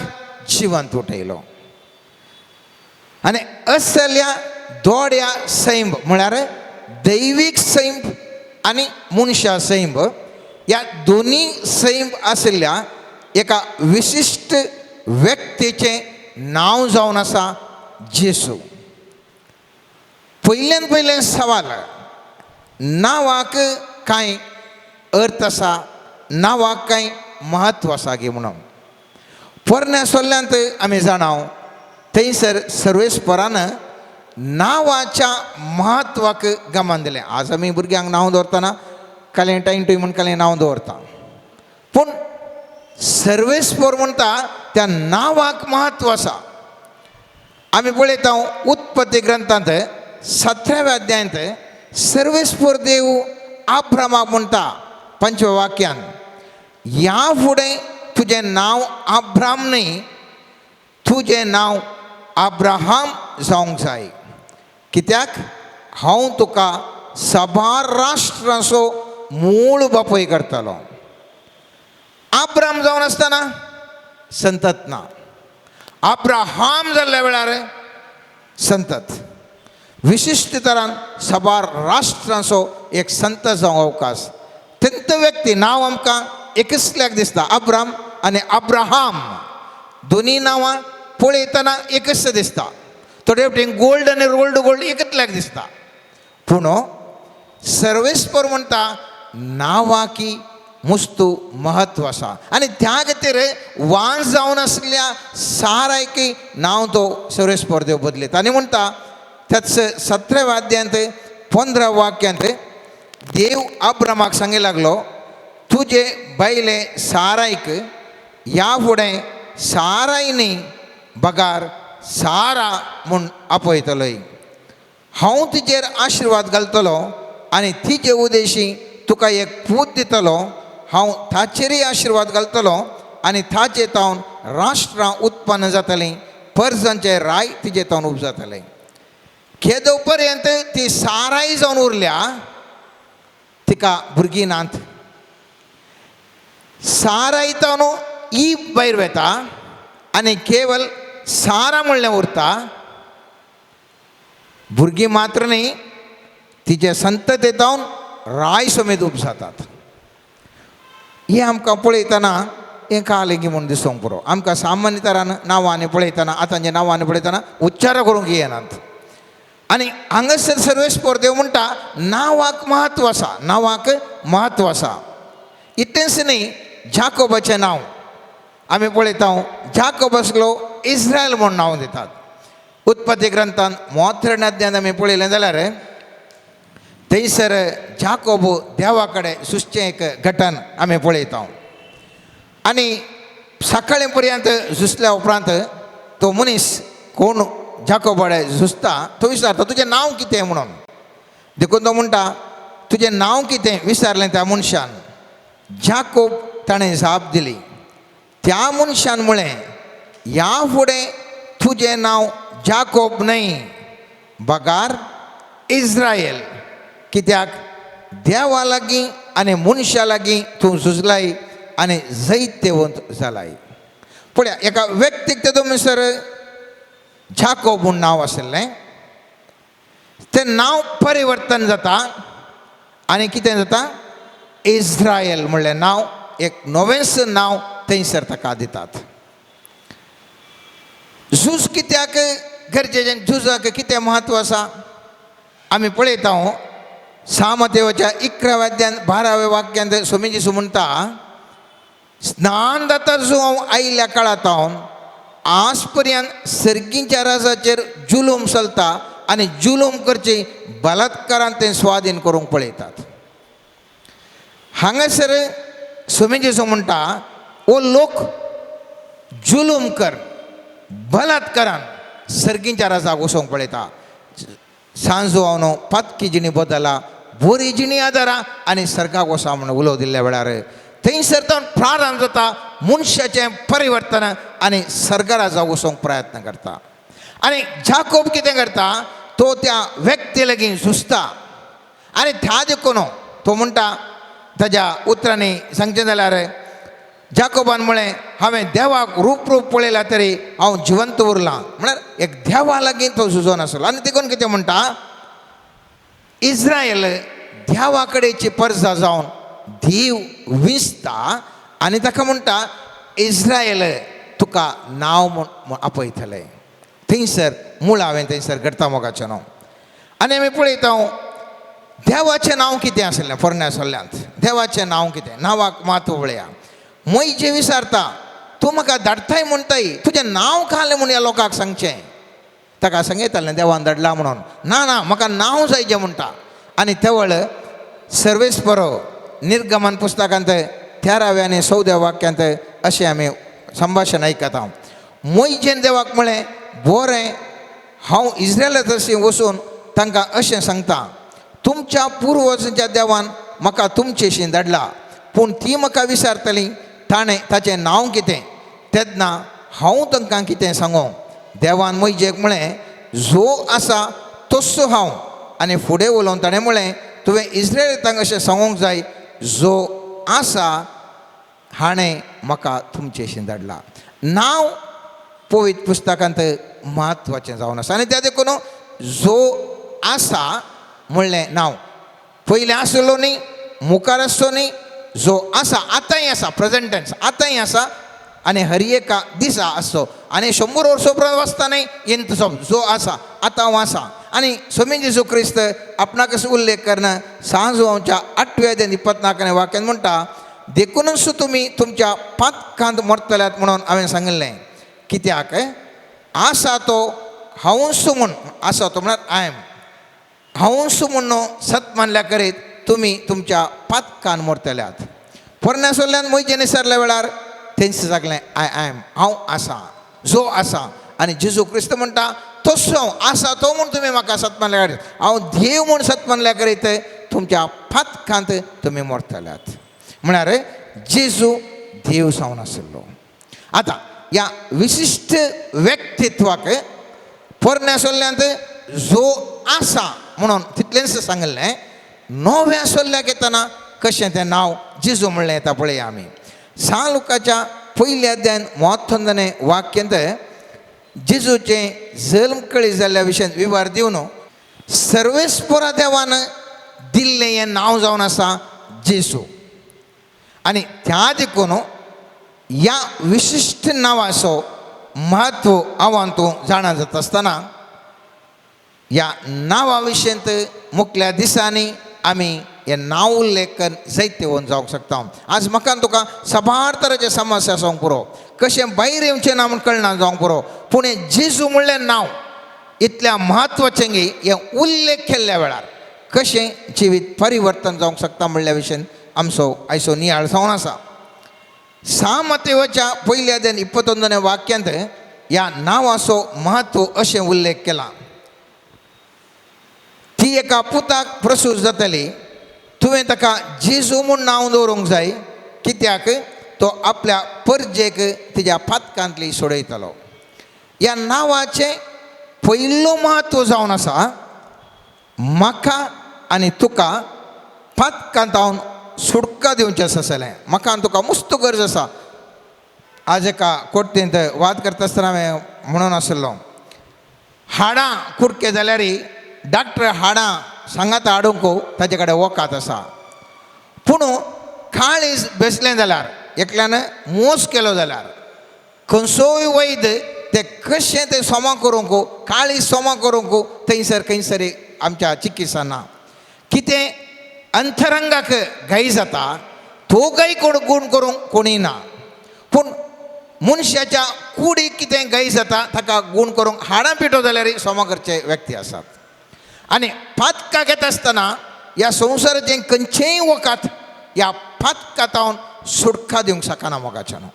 जिवंत उठयलो. आनी असल्या दोड्या सैंब म्हळ्यार दैवीक सैंब आनी मनशा सैंब ह्या दोनी सैंब आशिल्ल्या एका विशिश्ट व्यक्तीचें नांव जावन आसा जेसू. पयल्यान पयलें सवाल, नांवाक कांय अर्थ आसा, नांवाक कांय म्हत्व आसा गी म्हणून पोरण्या सोल्ल्यांत आमी जाणाव थंयसर सर्वेस्परान नांवाच्या म्हत्वाक गमन दिलें. आज आमी भुरग्यांक नांव दवरतना कालें टायम टूय म्हूण कालें नांव दवरता, पूण सर्वेस्पर म्हणटा त्या नांवाक म्हत्व आसा. आमी पळयता उत्पत्ती ग्रंथांत 17व्या अध्यायांत सर्वेस्पर देव आब्रामाक म्हणटा 5व्या वाक्यान, ह्या फुडें तुजें नांव आब्राम न्हय, तुजें नांव अब्राहाम जावंक जाय, कित्याक हांव तुका साबार राष्ट्रांचो मूळ बापूय करतलो. आब्राम जावन आसतना संतत ना, अब्राहाम जाल्ल्या वेळार संतत विशिश्ट तरान साबार राष्ट्रांचो एक संत जावंक अवकाश. तेंत व्यक्ती नांव आमकां एकच दिसता. अब्राम आनी अब्राहाम दोनी नांवां पळयतना एकच दिसता. थोडे फावटी गोल्ड आनी रोल्ड गोल्ड एकतल्याक दिसता. पूण सर्वेस्पर म्हणटा नांवाकी मुस्तू म्हत्व आसा आनी त्या खातीर वांस जावन आसल्या सारायकी नांव तो सर्वेस्पर देव बदलयता. आनी म्हणटा त्याच 17व्या अध्यायांत 15 वाक्यांत देव अब्रामाक सांगी लागलो, तुजे बायले सारायक ह्या फुडें साराय न्ही बगार सारा म्हूण आपयतलोय. हांव तिचेर आशिर्वाद घालतलो आनी तिचे उदेशी तुका एक पूत दितलो. हांव ताचेरय आशिर्वाद घालतलो आनी ताचे तावन राष्ट्रां उत्पन्न जातलीं, परजांचे राय तिजे तावन उब जातले. केदो पर्यंत ती साराय जावन उरल्या, तिका भुरगीं नात. साराय तावन ई भायर वेता आनी केवल सारा म्हणलें उरता. भुरगीं मात्र न्ही, तिचे संतते तावन राय समेत उब जातात. हें आमकां पळयतना हें कालेगी म्हूण दिसूंक पुरो. आमकां सामान्य तरान नांवांनी पळयतना, आतांच्या नांवांनी पळयतना उच्चार करूंक येनात. आनी हांगासर सर्वेस्पर देव म्हणटा नांवाक म्हत्व आसा, नांवाक म्हत्व आसा. इतलेंच न्ही, जाकोबाचें नांव आमी पळयता, जाकोब आसलो इस्रायल म्हूण नांव दितात. उत्पत्ती ग्रंथान मोत्रण अध्यायांत आमी पळयलें जाल्यार थंयसर जाकोब देवा कडेन सुचचें एक घटन आमी पळयता. आनी सकाळी पर्यंत झुजल्या उपरांत तो मनीस कोण जाकोबा कडेन झुजता तो विचारता तुजें नांव कितें म्हणून. देखून तो म्हणटा तुजें नांव कितें विचारलें त्या मनशान. जाकोब ताणें जाप दिली. त्या मनशान म्हळें ह्या फुडें तुजें नांव जाकोब न्हय बगार इस्रायल, कित्याक देवा लागीं आनी मनशा लागीं तूं झुजलाय आनी जैत्यवंत जालाय. पळया एका व्यक्तीक तेदो म्हणसर जाकोब म्हूण नांव आशिल्लें, तें नांव परिवर्तन जाता आनी कितें जाता, इस्रायल म्हणलें नांव एक नवेंच नांव थंयसर ताका दितात. झूज कित्याक गरजेचें, झुजाक कितें म्हत्व आसा आमी पळयता. सामतेवाच्या 11व्या अध्यायांत 12व्या वाक्यांत स्वामी जेजू म्हणटा, स्नान जाता जो हांव आयिल्ल्या काळांत हांव आज पर्यंत सर्गींच्या राजाचेर जुलूम चलता आनी जुलूम करचे बलात्कारान ते स्वाधीन करूंक पळयतात. हांगासर स्वामी जेजू म्हणटा ओ लोक जुलूम कर बलात्कारान सर्गींच्या राजाक वचोंक पळयता. सांजो हांव पातकी जिणी बदला बोरी जिणी आदारा आनी सर्गाक वसा म्हूण उलोव दिल्ल्या वेळार थंयसर तो प्रारंभ जाता मनशाचें परिवर्तन आनी सर्गा राजाक वचोंक प्रयत्न करता. आनी जाकोब कितें करता, तो त्या व्यक्ती लागीं झुजता आनी त्या देखून तो म्हणटा ताज्या उतरांनी सांगचें जाल्यार जाकोबान म्हळें हांवें देवाक रूप रूप पळयला तरी हांव जिवंत उरलां. म्हळ्यार एक देवा लागीं तो झुजोन आसलो. आनी देखून कितें म्हणटा, इस्रायल देवा कडेची परजा जावन देव विसता आनी ताका म्हणटा इस्रायल तुका नांव म्हूण आपयतले. थंयसर मुळावें थंयसर घडटा मोगाचें नांव. आनी आमी पळयता देवाचें नांव कितें आसलें पोरण्या सल्ल्यांत, देवाचें नांव कितें, नांवाक म्हत्व पळया. मोयजे विचारता तूं म्हाका धाडटाय म्हणटाय तुजें नांव घालें म्हूण ह्या लोकांक सांगचें. ताका सांगयतालें देवान धाडला म्हणून. ना ना म्हाका नांव जाय जें म्हणटा. आनी तेवळ सर्वेस्परो निर्गमन पुस्तकांत 13व्या आनी 14व्या वाक्यांत अशें आमी संभाशण आयकता. मोयजेन देवाक म्हळें बरें हांव इस्रायलातशी वचून तांकां अशें सांगता, तुमच्या पुर्वजांच्या देवान म्हाका तुमचेशी धाडला, पूण ती म्हाका विचारतली ताणें ताचें नांव कितें, तेन्ना हांव तांकां कितें सांगो. देवान मोयजेक म्हळें जो आसा तस्सो हांव. आनी फुडें उलोवन ताणें म्हळें तुवें इस्रायलांक अशें सांगूंक जाय जो आसा हाणें म्हाका तुमचेशी धाडला. नांव पवित्र पुस्तकांत म्हत्वाचें जावन आसा. आनी त्या देखून जो आसा म्हणलें नांव पयलें आसलो न्ही, मुखार आसचो न्ही, जो आसा, आतांय आसा, प्रेझेंट टेन्स, आतांय आसा आनी हर एका दिसा आसचो आनी 100 वर्सां उपरांत वाचतना इंत जो आसा आतां हांव आसा. आनी स्वामी जेजू क्रिस्त आपणाकच उल्लेख करना सांजवांच्या 8व्या अध्यायांत 24 वाक्यान म्हणटा, देखूनच तुमी तुमच्या पातकांत मरतल्यात म्हणून हांवें सांगिल्लें. कित्याक आसा तो हांवूच म्हूण, आसा तो म्हळ्यार I am, हांवूच म्हूण सत मानल्या करीत तुमी तुमच्या पातकान मरतल्यात. पोरण्या सोल्ल्यान म्हजे निसरल्या वेळार तेंच सांगलें I am, हांव आसा, जो आसा. आनी जेजू क्रिस्त म्हणटा तसो हांव आसा तो म्हूण तुमी म्हाका सत मानल्या करीत, हांव देव म्हूण सत मानल्या करीत तुमच्या पातकांत तुमी मरतल्यात. म्हळ्यार जेजू देव जावन आशिल्लो. आतां ह्या विशिश्ट व्यक्तित्वाक पोरण्या सोल्ल्यांत जो आसा म्हणून तितलेंच सांगिल्लें. नव्या सोल्ल्याक येतना कशें तें नांव जेजू म्हणलें येता पळया आमी. सान लुकाच्या पयल्या अध्यायान 39 वाक्यांत जेजूचें जल्म कळी जाल्ल्या विशयान विवार दिवन सर्वेस्परा देवान दिल्लें हें नांव जावन आसा जेजू. आनी त्या देखून ह्या विशिश्ट नांवाचो म्हत्व आव्हान तूं जाणा जाता आसतना ह्या नांवा विशयंत मुखल्या दिसांनी आमी हें नांव उल्लेखन जैतिवंत जावंक शकता. आज म्हाका तुका साबार तरेचे समस्या जावंक पुरो, कशें भायर येवचें ना म्हूण कळना जावंक पुरो, पूण हें जेजू म्हणलें नांव इतल्या म्हत्वाचें गी हें उल्लेख केल्ल्या वेळार कशें जिवीत परिवर्तन जावंक शकता म्हणल्या विशयन आमचो आयचो नियाळ जावन आसा. 6 मातेवाच्या पयल्या अध्यायान 21 वाक्यांत ह्या नांवाचो म्हत्व अशें उल्लेख केला, ती एका पुताक प्रसूत जातली, तुवें ताका जेजू म्हूण नांव दवरूंक जाय, कित्याक तो आपल्या परजेक तिज्या पातकांतली सोडयतलो. ह्या नांवाचें पयलो म्हत्व जावन आसा म्हाका आनी तुका पातकांतावन सुटका दिवचें आसा जालें. म्हाका आनी तुका मुस्त गरज आसा. आज एका कोर्तींत वाद करता आसतना हांवें म्हणून आशिल्लो, हाडां कुडके जाल्यार डॉक्टर हाडां सांगाता हाडूंक ताजे कडेन वखद आसा, पूण काळीज बेसलें जाल्यार एकल्यान मोस केलो जाल्यार खंयचोय वैद्य ते कशें तें सोमा करूंक, काळीज सोमा करूंक थंयसर खंयसर आमच्या चिकित्सा ना. कितें अंतरंगाक घाई जाता तो गाय कोण गूण करूंक कोणी ना, पूण मनशाच्या कुडीक कितें गाय जाता ताका गूण करूंक हाडां पिठो जाल्यार सोमा करचे व्यक्ती आसात. आनी पातकाक येता आसतना ह्या संवसाराचें खंयचेंय वखद ह्या पातकांतावन सुटका दिवंक शकना. मोगाच्यान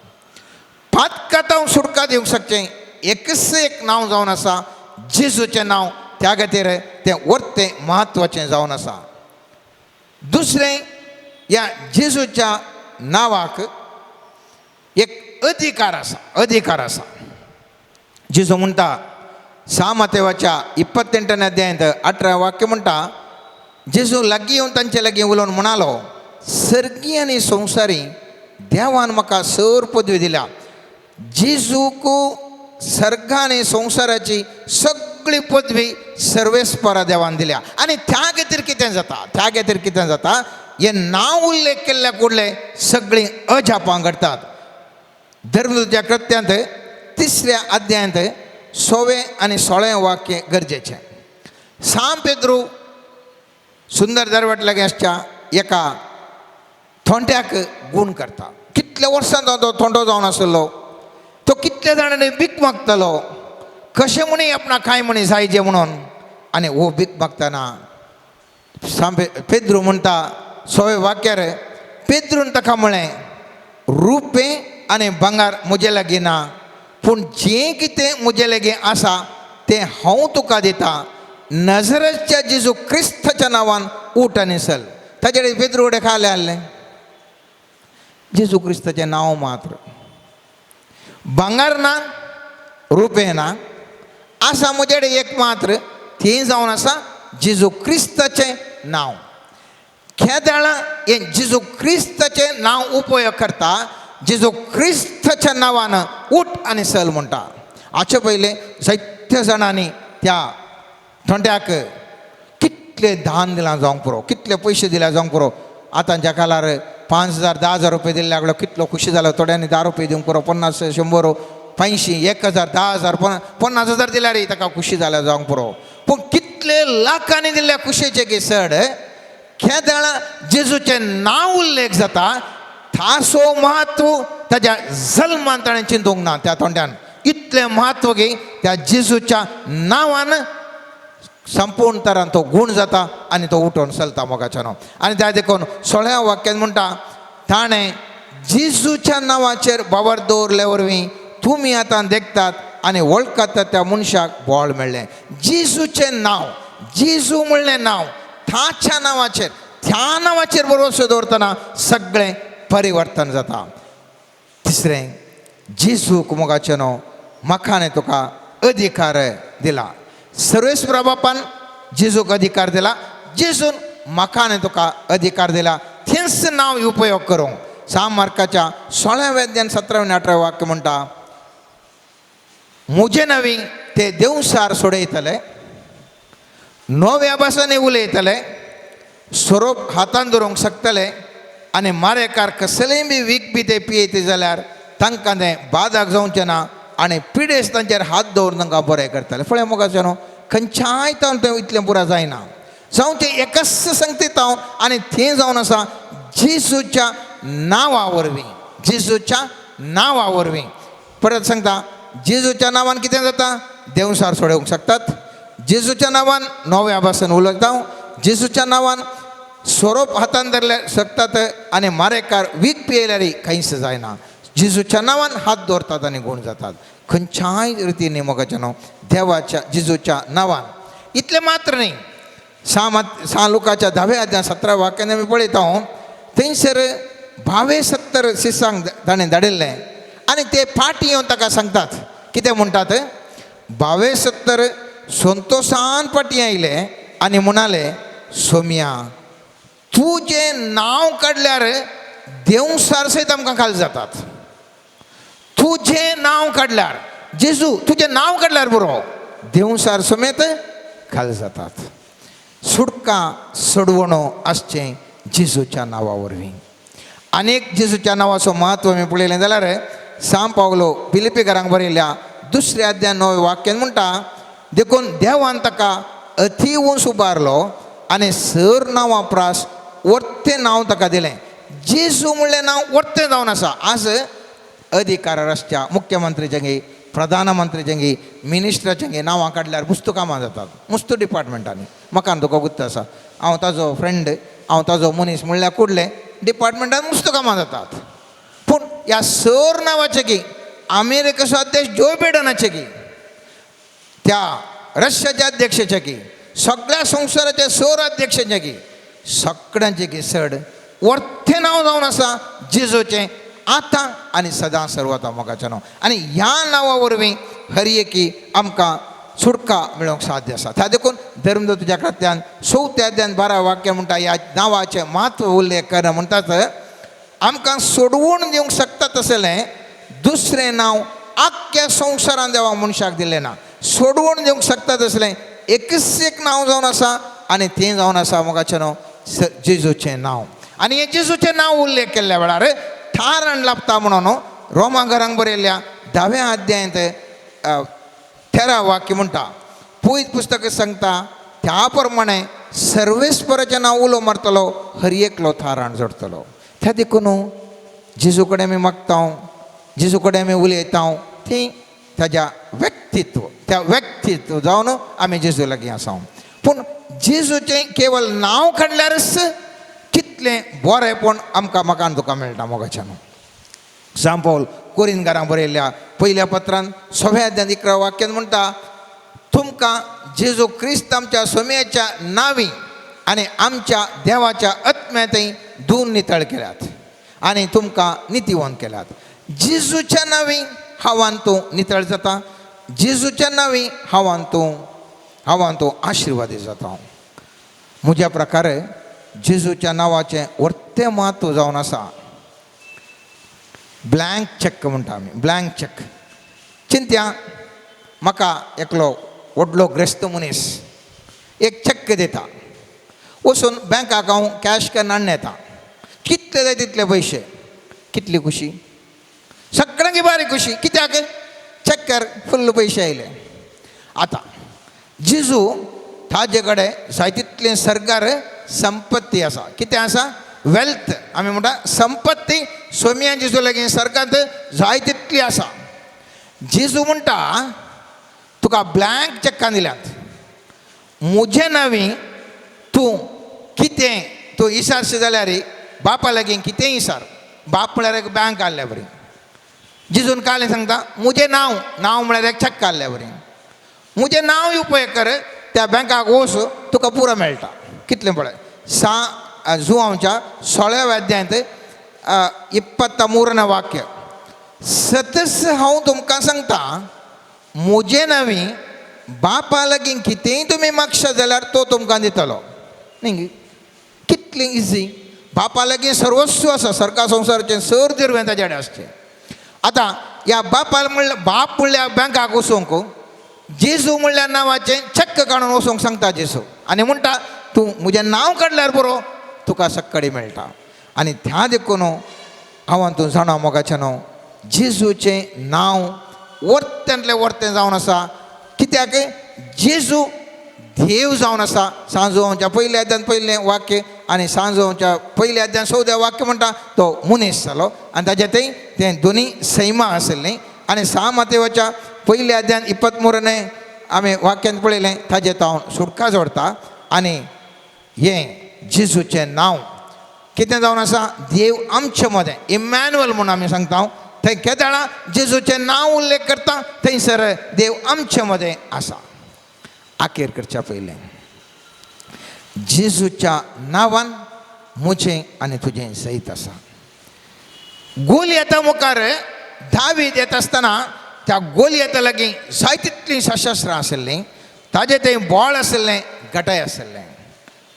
पातकांतावन सुटका दिवंक शकचें एकच एक नांव जावन आसा जेजूचें नांव. त्या खातीर तें वर्तें म्हत्वाचें जावन आसा. दुसरें, ह्या जेजूच्या नांवाक एक अधिकार आसा, अधिकार आसा. जेजू म्हणटा 6 मातेवाच्या 28 अध्यायांत 18 वाक्य म्हणटा, जेजू लागीं येवन तांचे लागीं उलोवन म्हणालो, सर्गी आनी संवसारी देवान म्हाका सर पदवी दिल्या. जेजूक सर्ग आनी संवसाराची सगळी पदवी सर्वेस्परा देवान दिल्या. आनी त्या खातीर कितें जाता, त्या खातीर कितें जाता, हें नांव उल्लेख केल्ल्या कुडले सगळीं अजापां घडटात. धर्मदूतच्या कृत्यांत 3ऱ्या अध्यायांत 6वें आनी 16वें वाक्य गरजेचें. सां पेद्रू सुंदर दरवट लागीं आसच्या एका थोंट्याक गूण करता. कितल्या वर्सां तो थोंटो जावन आशिल्लो, तो कितल्या जाणांनी भीक मागतालो, कशें म्हणी आपणाक कांय म्हणी जायजे म्हणून. आनी हो भीक मागतना सां पेद्रू म्हणटा 16वें वाक्यार, पेद्रून ताका म्हळें, रुपें आनी भांगर म्हजे लागीं ना, पूण जें कितें म्हजे लागीं आसा तें हांव तुका दितां. नजरच्या जेजू क्रिस्ताच्या नांवान उठ आनी चल. ताजे कडेन पेद्रू कडेन खालें आहलें जेजू क्रिस्ताचें नांव मात्र. भांगर ना, रुपें ना, आसा म्हजे कडेन एक मात्र, तें जावन आसा जेजू क्रिस्ताचें नांव. केदळा हें जेजू क्रिस्ताचें नांव उपयोग करता, जेजू क्रिस्ताच्या नांवान उठ आनी चल म्हणटा. हाचे पयलें जायत्या जाणांनी त्या थोंड्याक कितले दान दिलां जावंक पुरो, कितले पयशे दिल्या जावंक पुरो. आतांच्या काळार 5,000 10,000 रुपये दिले लागलो कितलो खुशी जालो. थोड्यांनी 10 रुपये दिवंक पुरो, 50 100 500 1,000 10,000 50,000 दिल्यार ताका खुशी जाल्या जावंक पुरो. पूण कितले लाखांनी दिल्ल्या खुशयेचे की चड केदळा जेजूचें नांव उल्लेख जाता थासो म्हत्व ताज्या जल्मान ताणें चिंतूंक ना. त्या तोंड्यान इतलें म्हत्व की त्या जेजूच्या नांवान संपूर्ण तरान तो गूण जाता आनी तो उठोवन चलता मोगाच्यानो. आनी त्या देखून 16व्या वाक्यान म्हणटा ताणें जेजूच्या नांवाचेर बाबर दवरले वरवीं तुमी आतां देखतात आनी वळखतात त्या मनशाक बळ मेळ्ळें. जेजूचें नांव, जेजू म्हणलें नांव, ताच्या नांवाचेर, त्या नांवाचेर भरवंसो दवरतना सगळें परिवर्तन जाता. तिसरें, जेजूक मोगाचें न्हू म्हाका आनी तुका अधिकार दिला. सर्वेस्पर बापान जेजूक अधिकार दिला, जेजून म्हाका आनी तुका अधिकार दिला. थंयच नांव उपयोग करूंक. 6 मार्काच्या 16व्या अध्यायान 17व्या आनी 18व्या वाक्य म्हणटा म्हजे नवी ते देवसार सोडयतले, नव्या भासांनी उलयतले, सोरोप हातान धरूंक शकतले आनी मारेकार कसलेय बी वीख बी ते पियेत जाल्यार तांकां तें बादाक जावचें ना आनी पिडेस्त तांचेर हात दवरून तांकां बरें करतले. फळ्या मोगाचें न्हू खंयच्याय तावन तें इतलें पुरो जायना, जावं तें एकच सांगता हांव आनी तें जावन आसा जेजूच्या नांवा वरवीं, जेजूच्या नांवा वरवीं. परत सांगता, जेजूच्या नांवान कितें जाता? देवसार सोडोवंक शकतात. जेजूच्या नांवान नव्या भाशेन उलयता, जेजूच्या नांवान सोरोप हातान धरले शकतात आनी मारेकार वीख पियेल्यार कांयच जायना. जेजूच्या नांवान हात दवरतात आनी गूण जातात. खंयच्याय रितीन मोगाचें न्हू देवाच्या जेजूच्या नांवान. इतलें मात्र न्ही, 6 लुकाच्या 10व्या अध्याय 17 वाक्यान आमी पळयता थंयसर 72 शिसांक ताणें धाडिल्लें आनी ते फाटीं येवन ताका सांगतात कितें म्हणटात, 72 संतोशान फाटीं आयले आनी म्हणाले सोम्या तुजें नांव काडल्यार देवसार सयत आमकां खाल जातात. तुजें नांव काडल्यार जेजू तुजें नांव काडल्यार बरो देवसार समेत खाल जातात. सुटका सोडवणो आसचें जेजूच्या नांवा वरवीं. आनीक जेजूच्या नांवाचो म्हत्व आमी पळयलें जाल्यार सांव पावलो फिलिपीकारांक बरयल्या 2 अध्याय 9 वाक्यान म्हणटा देखून देवान ताका अती उंच उबारलो आनी सर नांवा प्रास वर्तें नांव ताका दिलें. जेजू म्हणलें नांव वर्तें जावन आसा. आज अधिकार आसच्या मुख्यमंत्रीचें, प्रधानमंत्रीचें, मिनिस्टराचें नांवां काडल्यार मुस्त कामां जातात, मुस्त डिपार्टमेंटांनी. म्हाका तुका गुत्त आसा, हांव ताजो फ्रेंड, हांव ताजो मनीस म्हणल्यार कुडलें डिपार्टमेंटान मुस्त कामां जातात. पूण ह्या सर नांवाचें की अमेरिकेचो अध्यक्ष जो बिडनाचें की, त्या रशियाच्या अध्यक्षाचें की, सगळ्या संवसाराच्या सर अध्यक्षाचें की, सगळ्यांचें की चड वर्तें नांव जावन आसा जेजूचें आतां आनी सदां सर्वता मोगाचें नांव. आनी ह्या नांवा वरवीं हर एकी आमकां सुटका मेळोवंक साध्य आसा. त्या देखून धर्मदूतच्या कृत्यान 4 अध्यायान 12 वाक्य म्हणटा ह्या नांवाचें म्हत्व उल्लेख कर म्हणटात आमकां सोडवून दिवंक शकता तसलें दुसरें नांव आख्ख्या संवसारान देवा मनशाक दिलें ना. सोडवून दिवंक शकता तसलें एकच एक नांव जावन आसा आनी तें जावन आसा मोगाचें नांव जेजूचें नांव. आनी हें जेजूचें नांव उल्लेख केल्ल्या वेळार थारण लाभता म्हणून रोमा घरांक बरयल्ल्या 10व्या अध्यायांत 13 वाक्य म्हणटा पयत पुस्तक सांगता त्या प्रमाणे सर्वेस्पराचें नांव उलो मारतलो हर एकलो थाराण जोडटलो. त्या देखून जेजू कडेन आमी मागता, जेजू कडेन आमी उलयता, ती ताज्या व्यक्तित्व, त्या व्यक्तित्व जावन आमी जेजू लागीं आसा. पूण जेजूचें केवल नांव काडल्यारच कितलें बरेंपण आमकां म्हाका तुका मेळटा मोगाच्यान. सांव पावल कोरिनकारांक बरयल्ल्या पयल्या पत्रान 6व्या अध्यायान 11 वाक्यान म्हणटा तुमकां जेजू क्रिस्त आमच्या सोम्याच्या नांवी आनी आमच्या देवाच्या आत्म्यांतय धुवन नितळ केल्यात आनी तुमकां नितीवंत केल्यात. जेजूच्या नांवी हांवान तूं नितळ जाता, जेजूच्या नांवी हांवान तूं आशिर्वादी जाता. म्हज्या प्रकारे जेजूच्या नांवाचें वर्तें म्हत्व जावन आसा. ब्लँक चॅक म्हणटा आमी, ब्लँक चॅक. चिंत्या म्हाका एकलो व्हडलो ग्रेस्त मनीस एक चॅक दिता, वचून बँकाक हांव कॅश करून हाडून येता. कितले जाय तितले पयशे. कितली खुशी, सगळ्यांकी बारीक खुशी. कित्याक? चक्कर फुल्ल पयशे आयले. आतां जेजू ताजे कडेन जाय तितलें सरकार संपत्ती आसा. कितें आसा? वेल्थ आमी म्हणटा संपत्ती. सोम्या जेजू लागीं सरकारांत जाय तितली आसा. जेजू म्हणटा तुका ब्लँक चॅकां दिल्यात, म्हजे नांवी तूं कितें तूं इसारशें जाल्यार बापा लागीं कितेंय इसार. बाप म्हळ्यार एक बँक आहल्या बरी. जेजून कालें सांगता म्हजें नांव, नांव म्हळ्यार एक चॅक आहल्या बरी. म्हजें नांव उपयोग कर, त्या बँकाक वच, तुका पुरो मेळटा. कितलें पळय जुवांवच्या 16व्या अध्यायांत 23ನೇ वाक्य. सतस हांव तुमकां सांगता, म्हजे नांवी बापा लागीं कितेंय तुमी मागशा जाल्यार तो तुमकां दितलो. न्ही कितलें इजी. बापा लागीं सर्वस्व आसा, सरकार संवसाराचें सर दिरवें ताजे कडेन आसचें. आतां ह्या बापाल म्हणल्यार बाप म्हणल्यार बँकाक वचूंक जेजू म्हणल्यार नांवाचें चक्क काडून वचूंक सांगता जेजू. आनी म्हणटा तूं म्हजें नांव काडल्यार पुरो, तुका सक्कडी मेळटा. आनी त्या देखून हांव तूं जाणा मोगाचें न्हू, जेजूचें नांव वर्तेंतलें वर्तें जावन आसा. कित्याक? जेजू देव जावन आसा. सांजोवच्या पयल्या अध्यान पयलें वाक्य आनी सांजोवच्या पयल्या अध्यान 14 वाक्य म्हणटा तो मनीस जालो आनी ताजे थंय तें दोनी सैमा आसलीं. आनी सा मातेवाच्या पयल्या अध्यान 23ने आमी वाक्यान पळयलें ताजें तो सुटका जोडता. आनी हें जेजूचें नांव कितें जावन आसा? देव आमचे मदें, इमॅन्युअल म्हूण आमी सांगता. थंय केदळा जेजूचें नांव उल्लेख करता थंयसर देव आमचे मदें आसा. आखेर करच्या पयलें जेजूच्या नांवान म्हजें आनी तुजें सयत आसा. गोलयता मुखार दावीद येता आसतना त्या गोलयता लागीं जाय तितलीं सशस्त्रां आशिल्लीं, ताजें तें बळ आशिल्लें, गटाय आशिल्लें.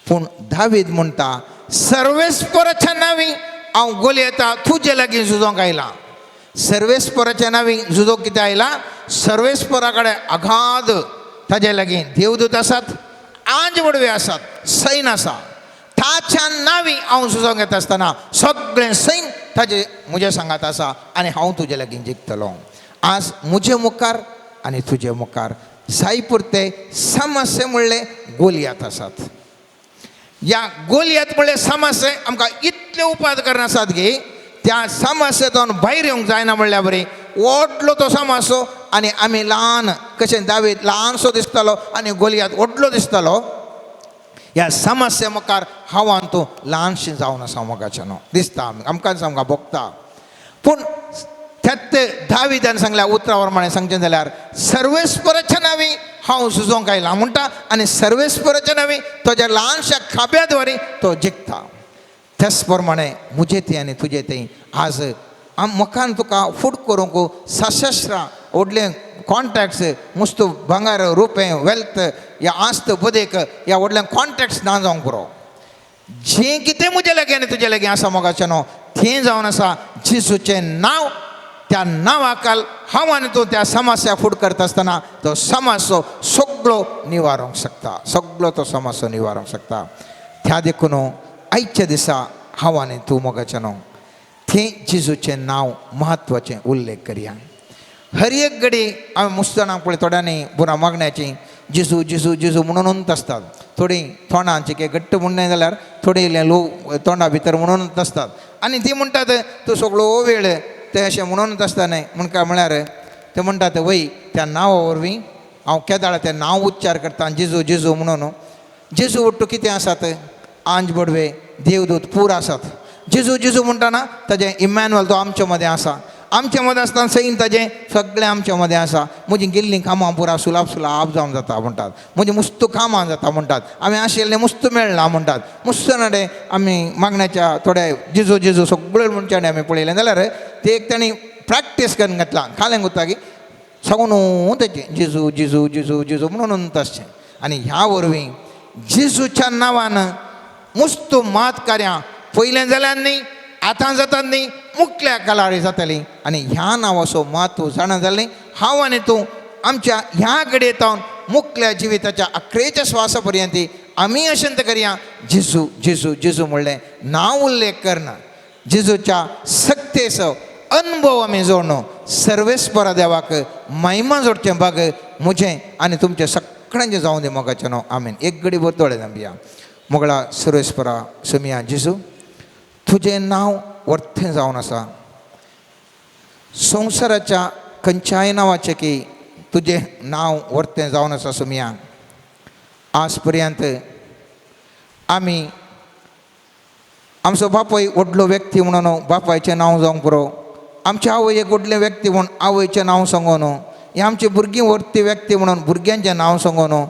पूण दावीद म्हणटा सर्वेस्पराच्या नांवी हांव गोलयता तुजे लागीं झुजोंक आयलां. सर्वेस्पराच्या नांवी झुजोंक कितें आयलां? सर्वेस्परा कडेन अगाध ताजे लागीं देवदूत आसात, आंज वडवे आसात, सैन आसा. ताच्या नांवी हांव झुजोंक येता आसतना सगळें सैन ताजे म्हजे सांगात आसा आनी हांव तुजे लागीं जिखतलो. आज म्हजे मुखार आनी तुजे मुखार जाय पुरते समस्ये म्हणले गोलयात आसात. ह्या गोलयात म्हणले समस्ये आमकां इतले उपाद करना आसात की त्या समस्येंतून भायर येवंक जायना म्हणल्या बरी. व्हडलो तो समस्यो आनी आमी ल्हान कशें दावीद ल्हानसो दिसतालो आनी गोलयात व्हडलो दिसतालो. ह्या समस्ये मुखार हांव आनी तूं ल्हानशें जावन आसा मोगाचें न्हू दिसता आमकां सामकां भोगता. पूण त्यात दाविदान सांगल्या उतरा प्रमाणें सांगचें जाल्यार सर्वेस्पराच्या नांवी हांव झुजोंक आयलां म्हणटा आनी सर्वेस्पराच्या नांवी ताज्या ल्हानशा खाब्या द्वारे तो जिखता. त्याच प्रमाणे म्हजे थंय आनी तुजे थंय आज मुखान तुका फूट करूंक सशस्त्रां व्हडले कॉन्ट्रॅक्ट्स मुस्त भांगर रुपें वेल्थ या आस्त बुदेक ह्या व्हडल्या कॉन्ट्रॅक्ट्स ना जावंक पुरो. जें कितें म्हजे लागीं आनी तुजे लागीं आसा मोगाचें न्हू थंय जावन आसा जेजूचें नांव. त्या नांवाकाल हांव आनी तूं त्या समस्या फूट करता आसतना तो समस्यो सगळो निवारूंक शकता, सगळो तो समस्यो निवारूंक शकता. त्या देखून आयच्या दिसा हांव आनी तूं मोगाचें न्हू थंय जेजूचें नांव म्हत्वाचें उल्लेख करया. हर एक घडी आमी मुसलमानांक पळय थोड्यांनी बुरा मागण्याची जेजू जेजू जेजू म्हणूनच आसतात. थोडीं तोंडांची के घट्ट म्हणलें जाल्यार थोडी इल्लें लोक तोंडा भितर म्हणूनच आसतात आनी ती म्हणटात तूं सगळो वेळ ते अशें म्हणूनच आसता न्हय म्हण काय म्हळ्यार ते म्हणटात वय त्या नांवा वरवीं हांव केदाळ तें नांव उच्चार करता जेजू जेजू म्हणून. जेजू ಒಟ್ಟು कितें आसात? आंज बडवे देवदूत पूर आसात. जेजू जेजू म्हणटाना ताजें इमॅन्युअल तो आमचे मदें आसा. आमचे मदें आसतना सैन ताजें सगळें आमचे मदें आसा. म्हजी गेल्लीं कामां पुरा सुलाप सुलाप जावन जाता म्हणटात, म्हजी मुस्त कामां जाता म्हणटात, आमी आशिल्लें मुस्त मेळना म्हणटात. मुस्त नडे आमी मागण्याच्या थोडे जेजू जेजू सगळे मनशांनी आमी पळयलें जाल्यार ते एक तांणी प्रॅक्टीस करून घेतला खालें गुत्ता की सगून तेचें जेजू जेजू जेजू जेजू म्हणून आसचें. आनी ह्या वरवीं जेजूच्या नांवान मुस्त मात कार्यां पयलें जाल्यार न्ही, आतां जातात न्ही, मुखल्या काळार जातली. आनी ह्या नांवाचो म्हत्व जाणा जालें हांव आनी तूं आमच्या ह्या घडये तावन मुखल्या जिविताच्या अखेरच्या श्वासा पर्यंत आमी अशें करया जेजू जेजू जेजू म्हणलें नांव उल्लेख करना जेजूच्या सक्तेचो अनुभव आमी जोडणो सर्वेस्परा देवाक महिमा जोडचें बाग म्हजें आनी तुमचें सगळ्यांचें जावं दी मोगाचें नांव आमीन. एक घडी भर दोळे धांपया. मोगळा सर्वेस्परा सोमिया जेजू तुजें नांव वर्थें जावन आसा. संवसाराच्या खंयच्याय नांवाचें की तुजें नांव वर्तें जावन आसा सोमिया. आज पर्यंत आमी आमचो बापूय व्हडलो व्यक्ती म्हणून बापायचें नांव जावंक पुरो, आमची आवय एक व्हडलें व्यक्ती म्हूण आवयचें नांव सांगो न्हू, ह्या आमची भुरगीं व्हडटी व्यक्ती म्हणून भुरग्यांचें नांव सांगो न्हू,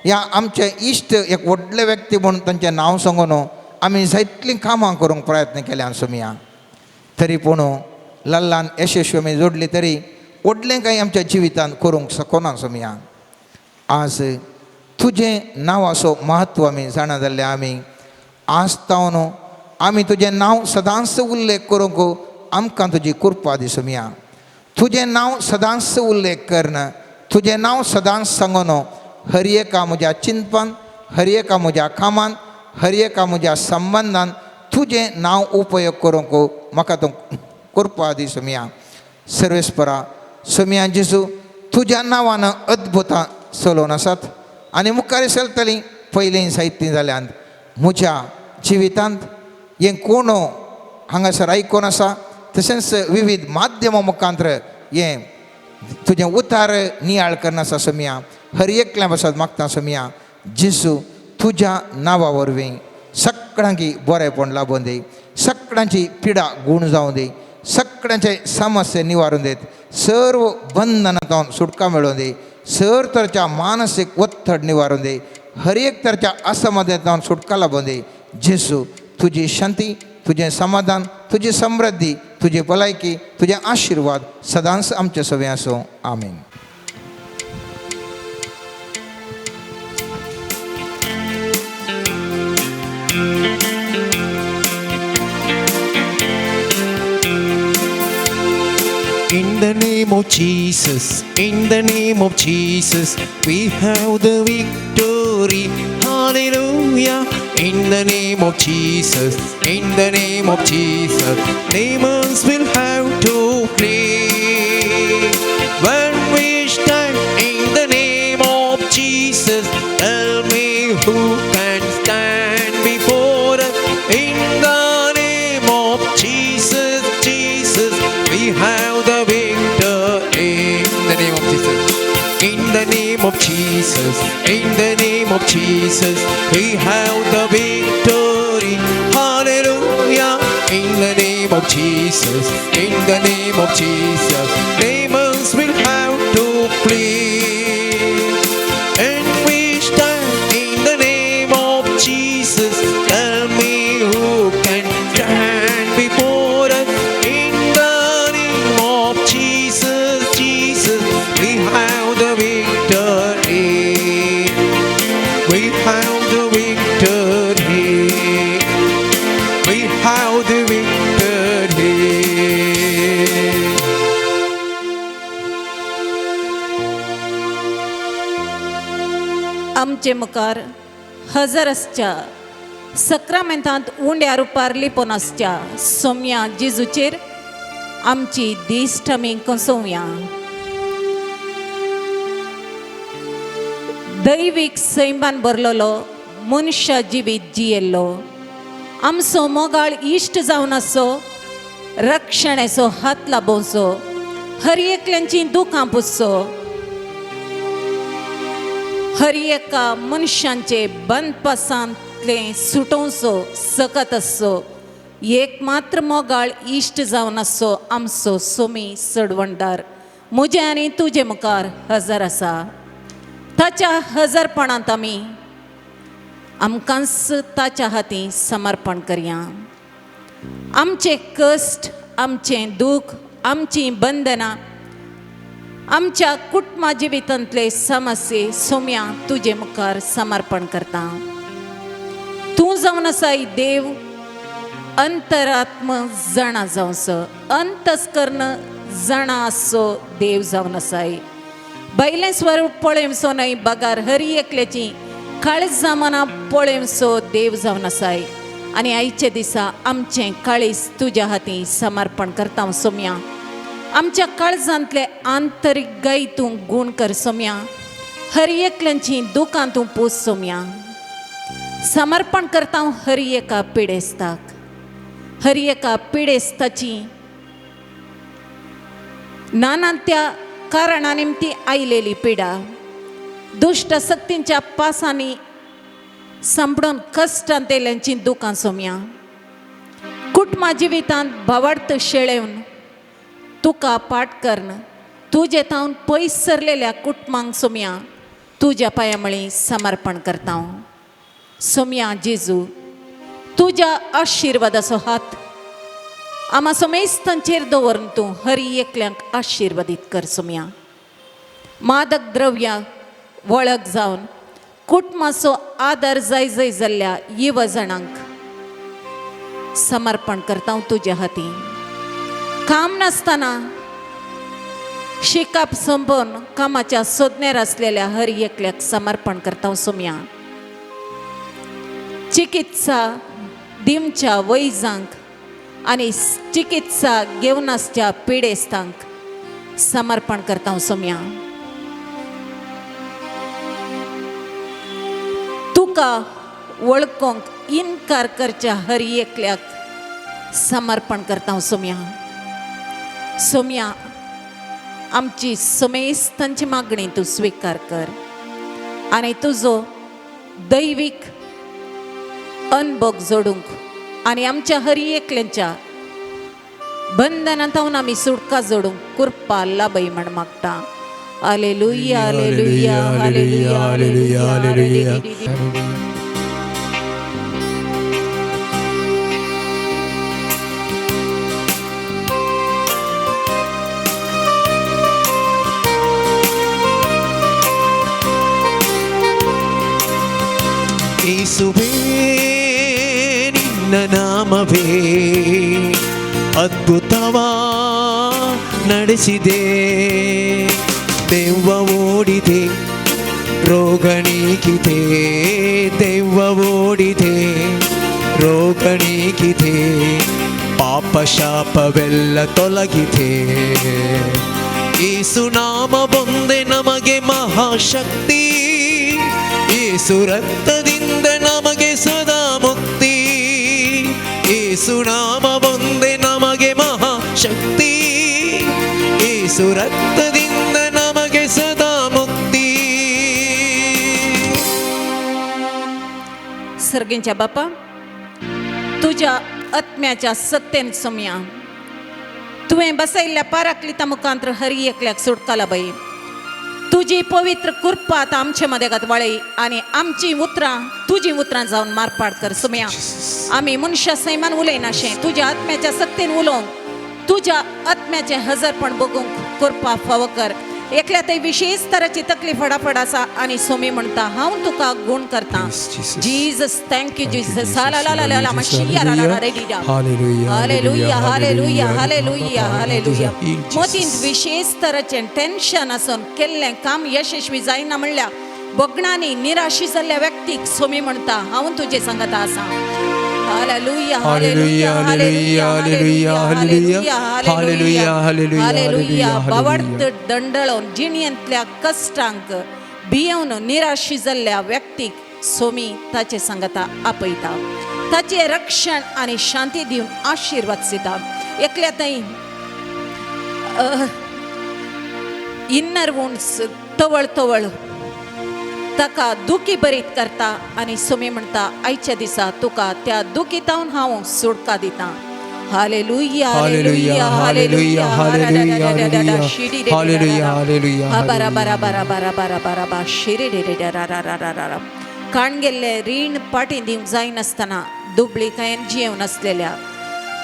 ह्या आमचे इश्ट एक व्हडले व्यक्ती म्हूण तांचें नांव सांगो न्हू, आमी जायतलीं कामां करूंक प्रयत्न केल्या सोमिया. तरी पूण ल्हान ल्हान यशस्वी आमी जोडली तरी व्हडलें कांय आमच्या जिवितांत करूंक शकना सोमिया. आज तुजें नांवाचो म्हत्व आमी जाणा जाल्लें आमी आज तावन आमी तुजें नांव सदांच उल्लेख करूंक आमकां तुजी कृपा दी सोमिया. तुजें नांव सदांच उल्लेख करना, तुजें नांव सदांच सांगून हर एका म्हज्या चिंतपान, हर एका म्हज्या कामान, हर एका म्हज्या संबंदान तुजें नांव उपयोग करूंक म्हाका तूं कृपा दी सोमिया. सर्वेस्परा सोमिया जेजू तुज्या नांवान अद्भुतां चलोवन आसात आनी मुखार चलतलीं पयलीं जायतीं जाल्यांत म्हज्या जिवितांत. हें कोण हांगासर आयकून आसा तशेंच विविध माध्यमां मुखांत्र हें तुजें उतार नियाळ करना आसा सोमिया. हर एकल्या पासत मागता सोमिया जेजू तुज्या नांवा वरवीं सगळ्यांकी बरेंपण लाबून दी, सगळ्यांची पिडा गूण जावं दी, सगळ्यांचे समस्या निवारून देत, सर्व बंधनांत सुटका मेळोवन दी, सर तरच्या मानसीक ಒತ್ತಡ निवारून दी, हर एक तरच्या असमाधानांत सुटका लाबून दी. जेजू तुजी शांती, तुजें समाधान, तुजी समृद्धी, तुजी भलायकी, तुजे आशिर्वाद सदांच आमचे सगळें आसूं. आमीन. In the name of Jesus, in the name of Jesus, we have the victory. Hallelujah. In the name of Jesus, in the name of Jesus, demons will have to flee. When we stand in the name of Jesus, tell me who can stand before us. In the name of Jesus, Jesus, we have the victory. In the name of Jesus. In the name of Jesus, in the name of Jesus, we have the victory. Hallelujah. In the name of Jesus, in the name of Jesus, demons will have to flee. And we stand in the name of Jesus. Tell me who can stand before us. In the name of Jesus, Jesus, we have the victory. We have the victory. We have the victory. आमचे मुखार हजर आसच्या सक्रामेंतांत उंड्या रुपार लिपोन आसच्या सोम्या जेजूचेर आमची दिश्ट आमी कसोवया. दैवीक सैमान भरलेलो मनशा जिवीत जियेल्लो आमचो मोगाळ इश्ट जावन आसचो, रक्षणेचो हात लाबोवचो, हर एकल्यांची दुखां पुसचो, हर एका मनशांचे बंदपासांतले सुटोवचो सकत आसचो एक मात्र मोगाळ इश्ट जावन आसचो आमचो सोमी सडवणदार म्हजे आनी तुजे मुखार हजर आसा. ताच्या हजरपणांत आमी आमकांच ताच्या हाती समर्पण करया. आमचे कश्ट, आमचें दूख, आमचीं बंधनां, आमच्या कुटुंबा जिवितांतले समस्ये सोम्या तुजे मुखार समर्पण करता. तूं जावन आसाय देव अंतरात्म जाणा जावचो, अंतस्कर्ण जाणा आसचो देव जावन आसाय. भायलें स्वरूप पळयचो न्हय बगार हरी एकल्याची काळजा मना पळेवसो देव जावन आसाय आनी आयच्या दिसा आमचें काळीज तुज्या हाती समर्पण करता सोम्या. आमच्या काळजांतले आंतरीक गाय तूं गूण कर सोम्या. हर एकल्यांची दुकां तूं पूस सोम्या. समर्पण करता हर एका पिडेस्ताक, हर एका पिडेस्ताची नाना त्या कारणा निमती आयलेली पिडा, दुश्ट शक्तींच्या पासांनी सांपडून कश्टांत येयल्यांची दुकां सोम्या. कुटुंबा जिवितांत भावार्थ शेळेवन तुका पाठ करून तुजे तावन पयस सरलेल्या कुटुंबांक सोम्या तुज्या पांया समर्पण करता. सोम्या जेजू तुज्या आशिर्वादाचो हात आमा सोमेस्तांचेर दवरून तूं हरी एकल्यांक आशिर्वादीत कर सोम्या. मादक द्रव्यां वळख जावन कुटुंबाचो आदार जाय जाय जाल्ल्या युवजणांक समर्पण करता तुज्या हाती. काम नासतना शिकप संपोवन कामाच्या सोदनेर आसलेल्या हर एकल्याक समर्पण करता सोम्या. चिकित्सा दिवच्या वैजांक आनी चिकित्सा घेवन आसच्या पिडेस्तांक समर्पण करता सोम्या. तुका वळखोंक इनकार करच्या हर एकल्याक समर्पण करता सोम्या. सोम्या आमची समेस्तांची मागणी तूं स्विकार कर आनी तुजो दैवीक अनभोग जोडूंक आनी आमच्या हरी एकल्यांच्या बंधनांत आमी सुटका जोडूंक कृपा लाभय म्हण मागता. Hallelujah, hallelujah, hallelujah, hallelujah, hallelujah. ಯೇಸುವೇ ನಿನ್ನ ನಾಮವೇ ಅದ್ಭುತವ ನಡೆಸಿದೆ, ದೆವ್ವ ಓಡಿದೆ ರೋಗ ನೀಗಿದೆ, ದೆವ್ವ ಓಡಿದೆ ರೋಗ ನೀಗಿದೆ, ಪಾಪ ಶಾಪವೆಲ್ಲ ತೊಲಗಿದೆ. ಯೇಸು ನಾಮ ಒಂದೇ ನಮಗೆ ಮಹಾಶಕ್ತಿ, ಯೇಸು ರಕ್ತದಿಂದ ನಮಗೆ ಸದಾ ಮುಕ್ತಿ, ಯೇಸು ನಾಮ ಒಂದೇ ನಮಗೆ ಮಹಾಶಕ್ತಿ, ಯೇಸು ರಕ್ತದಿಂದ ನಮಗೆ ಸದಾ ಮುಕ್ತಿ. सर्गींच्या बापा तुज्या आत्म्याच्या सत्तेन सोम्या तुवें बसयल्ल्या पाराकलिता मुखांतर हरी एकल्याक सुटका लाभय. तुजी पवित्र कृपा आतां आमचे मदेगात वळय आनी आमची उतरां तुजी उतरां जावन मारपाट कर सोम्या. आमी मनशा सैमान उलयनाशें तुज्या आत्म्याच्या सत्तेन उलोवंक तुज्या आत्म्याचें हजरपण बगूंक कृपा फावो कर. एकल्या थंय विशेष तराची तकली फडाफड आसा आनी सोमी म्हणटा हांव तुका गूण करता. Jesus, thank you Jesus. Hallelujah, hallelujah, hallelujah, hallelujah. मोतींत विशेष तराचें टेन्शन आसून केल्लें काम यशस्वी जायना म्हणल्यार बगणांनी निराशी जाल्ल्या व्यक्तीक सोमी म्हणटा हांव तुजे सांगता आसा. Hallelujah, hallelujah, hallelujah, hallelujah, hallelujah, hallelujah. भावार्थ दंडळोवन जिणेंतल्या कश्टांक भियेवन निराशी जाल्ल्या व्यक्तीक सोमी ताचे सांगता आपयता, ताचें रक्षण आनी शांती दिवन आशिर्वाद दिता. एकल्या थंय इन्नर वुंड्स तवळ तवळ ताका दुखी बरीत करता आनी सोमी म्हणटा आयच्या दिसा तुका त्या दुखीतावन हांव सुटका दिता. Hallelujah, hallelujah, hallelujah, hallelujah, बारा बारा बारा बारा बारा बारा बा शिरी रा. काण गेल्ले रीण पाटी दिवंक जायनासतना दुबळीकायेन जियेवन आसलेल्या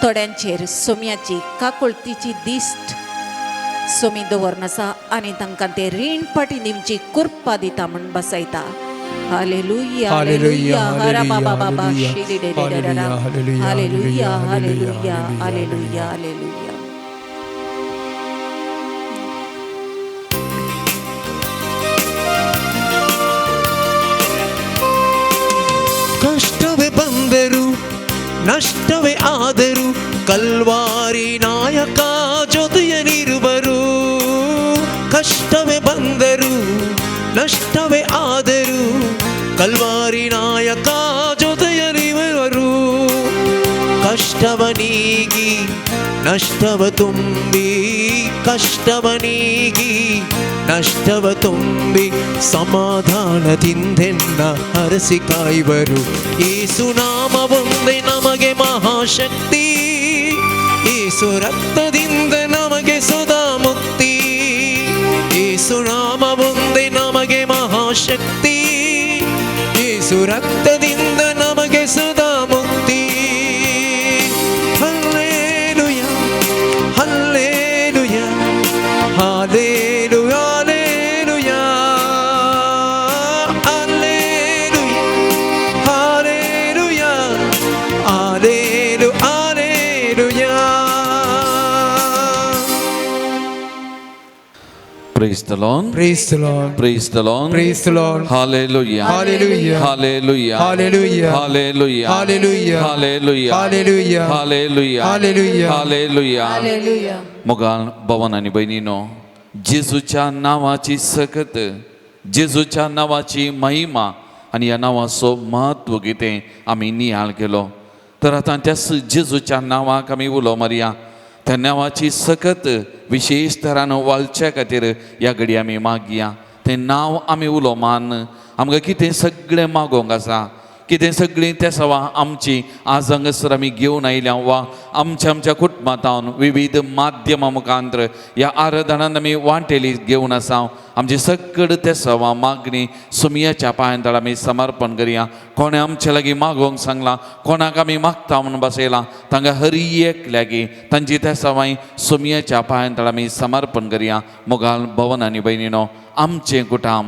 थोड्यांचेर सोम्याची काकुळतीची दिश्ट सोमी दवरून आसा आनी तांकां ते रीण पाटी दिवची कृपा दिता म्हूण बसयता. Hallelujah, hallelujah, Hara Baba Baba Shri ray ray ray रा. Hallelujah, hallelujah, hallelujah, hallelujah. ನಷ್ಟವೇ ಆದರೂ ಕಲ್ವಾರಿ ನಾಯಕ ಜೊತೆಯಲ್ಲಿರುವರು. ಕಷ್ಟವೇ ಬಂದರು ನಷ್ಟವೇ ಆದರೂ ಕಲ್ವಾರಿ ನಾಯಕ ಜೊತೆಯಲ್ಲಿರುವರು. ಕಷ್ಟವ ನೀಗಿ ನಷ್ಟವ ತುಂಬಿ, ಕಷ್ಟವ ನೀಗಿ ನಷ್ಟವ ತುಂಬಿ, ಸಮಾಧಾನದಿಂದೆನ್ನ ಹರಸಿ ಕಾಯುವರು. ಏಸು ನಾಮವೊಂದೇ ನಮಗೆ ಮಹಾಶಕ್ತಿ, ಏಸು ರಕ್ತದಿಂದ ನಮಗೆ ಸುಧಾ ಮುಕ್ತಿ. ಏಸು ನಾಮವೊಂದೇ ನಮಗೆ ಮಹಾಶಕ್ತಿ, ಏಸು ರಕ್ತದಿಂದ ನಮಗೆ ಸುಧಾ ಮುಕ್ತಿ. Hallelujah, hallelujah, ಹಾಲೇಲುಯ, hallelujah, hallelujah, hallelujah, hallelujah. Praise the Lord. Praise the Lord. Praise the Lord. Praise the Lord. Hallelujah. Hallelujah. Hallelujah. Hallelujah. Hallelujah. Hallelujah. Hallelujah. Hallelujah. Hallelujah. Hallelujah. Hallelujah. Hallelujah. मोगाल भवन आनी भयणीनो, जेजूच्या नांवाची सकत, जेजूच्या नांवाची महिमा आनी ह्या नांवाचो म्हत्व कितें आमी नियाळ केलो. तर आतां त्याच जेजूच्या नांवाक आमी उलो मारया. त्या नांवाची सकत विशेश तरान वाळच्या खातीर ह्या घडी आमी मागया. तें नांव आमी उलो मान आमकां कितें सगळें मागोवंक आसा, कितें सगळीं तेसावां आमची आज हांगासर आमी घेवन आयल्या वा आमच्या आमच्या कुटुंबांत विविध माध्यमां मुखांतर ह्या आराधनान आमी वांटेली घेवन आसा. आमची सगळी तेसावां मागणी सुमयाच्या पांयां तळा आमी समर्पण करया. कोणें आमचे लागीं मागोवंक सांगलां, कोणाक आमी मागता म्हणून बसयलां, तांकां हरी एक लागीं तांची तेसावां सुमयाच्या पांयां तळा आमी समर्पण करया. मोगाल भवन आनी भयणीनो, आमचें कुटाम,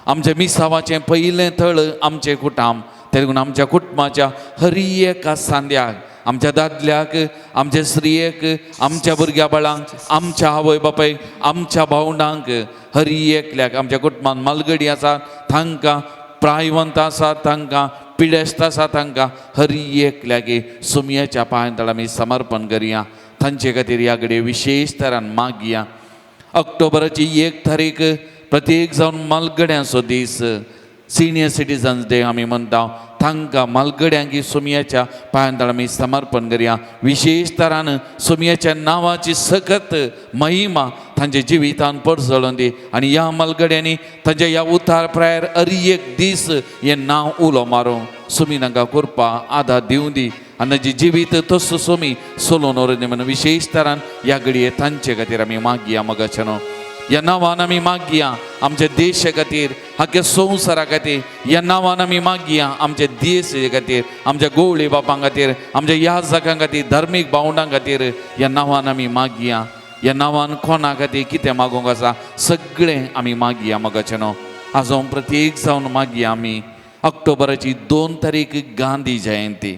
आमच्या मिसावाचें पयलें थळ आमचें कुटाम. तेगून आमच्या कुटुंबाच्या हरी एका सांद्याक, आमच्या दादल्याक, आमच्या स्त्रियेक, आमच्या भुरग्या बाळांक, आमच्या आवय बापायक, आमच्या भावंडांक, हरी एकल्याक आमच्या कुटुंबांत मालगडी आसा तांकां, प्रायवंत आसा तांकां, पिडेस्त आसा तांकां, हरी एकल्याक सुमयाच्या पांयां तळा आमी समर्पण करया. तांचे खातीर ह्या घडये विशेश तरान मागया. ऑक्टोबराची 1 तारीख प्रत्येक जावन मालगड्यांचो दीस, सिनियर सिटीजन्स डे आमी म्हणटा. तांकां मालगड्यांक सुमयाच्या पांयां तळा आमी समर्पण करया. विशेश तरान सुमयाच्या नांवाची सकत महिमा तांच्या जिवितान परजळून दी आनी ह्या मालगड्यांनी तांच्या ह्या उतार प्रायर हर एक दीस हें नांव उलो मारूं सुमी तांकां कृपा आदार दिवं दी आनी तांचें जिवीत तसो सुमी सोलोन व्हरूं दी म्हणून विशेश तरान ह्या घडये तांचे खातीर आमी मागया. मगाच्यानो ह्या नांवान आमी मागया आमच्या देशा खातीर, आख्या संवसारा खातीर. ह्या नांवान आमी मागया आमच्या देश खातीर, आमच्या गोवळी बापां खातीर, आमच्या याजकां खातीर, धार्मीक भावंडां खातीर. ह्या नांवान आमी मागया. ह्या नांवान कोणा खातीर कितें मागोवंक आसा सगळें आमी मागया. मगाच्यानो आजून प्रत्येक जावन मागया आमी. ऑक्टोबराची 2 तारीख Gandhi Jayanti,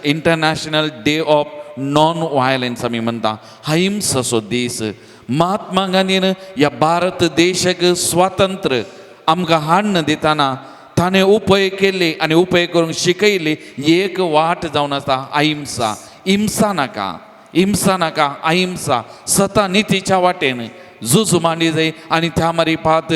international day of non violence आमी म्हणटा, अहिंसाचो दीस. महात्मा गांधीन ह्या भारत देशाक स्वातंत्र्य आमकां हाडून दितना ताणें उपाय केले आनी उपाय करूंक शिकयली एक वाट जावन आसा अहिंसा. हिंसा नाका, हिंसा नाका, अहिंसा सता नितीच्या वाटेन झुज मांडी जाय आनी त्या मारिपात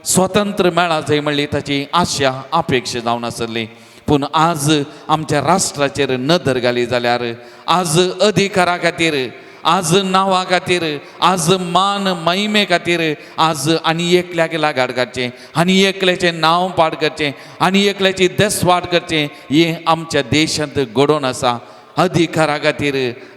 स्वतंत्र मेळा जाय म्हणली ताची आशा अपेक्षा जावन आसली. पूण आज आमच्या राष्ट्राचेर नदर घाली जाल्यार आज अधिकारा खातीर, आज नांवा खातीर, आज मान महिमे खातीर आज आनी एकल्याक लागाड करचें, आनी एकल्याचें नांव पाड करचें, आनी एकल्याची देसवाड करचें, हें आमच्या देशांत घडोवन आसा. अधिकारा खातीर,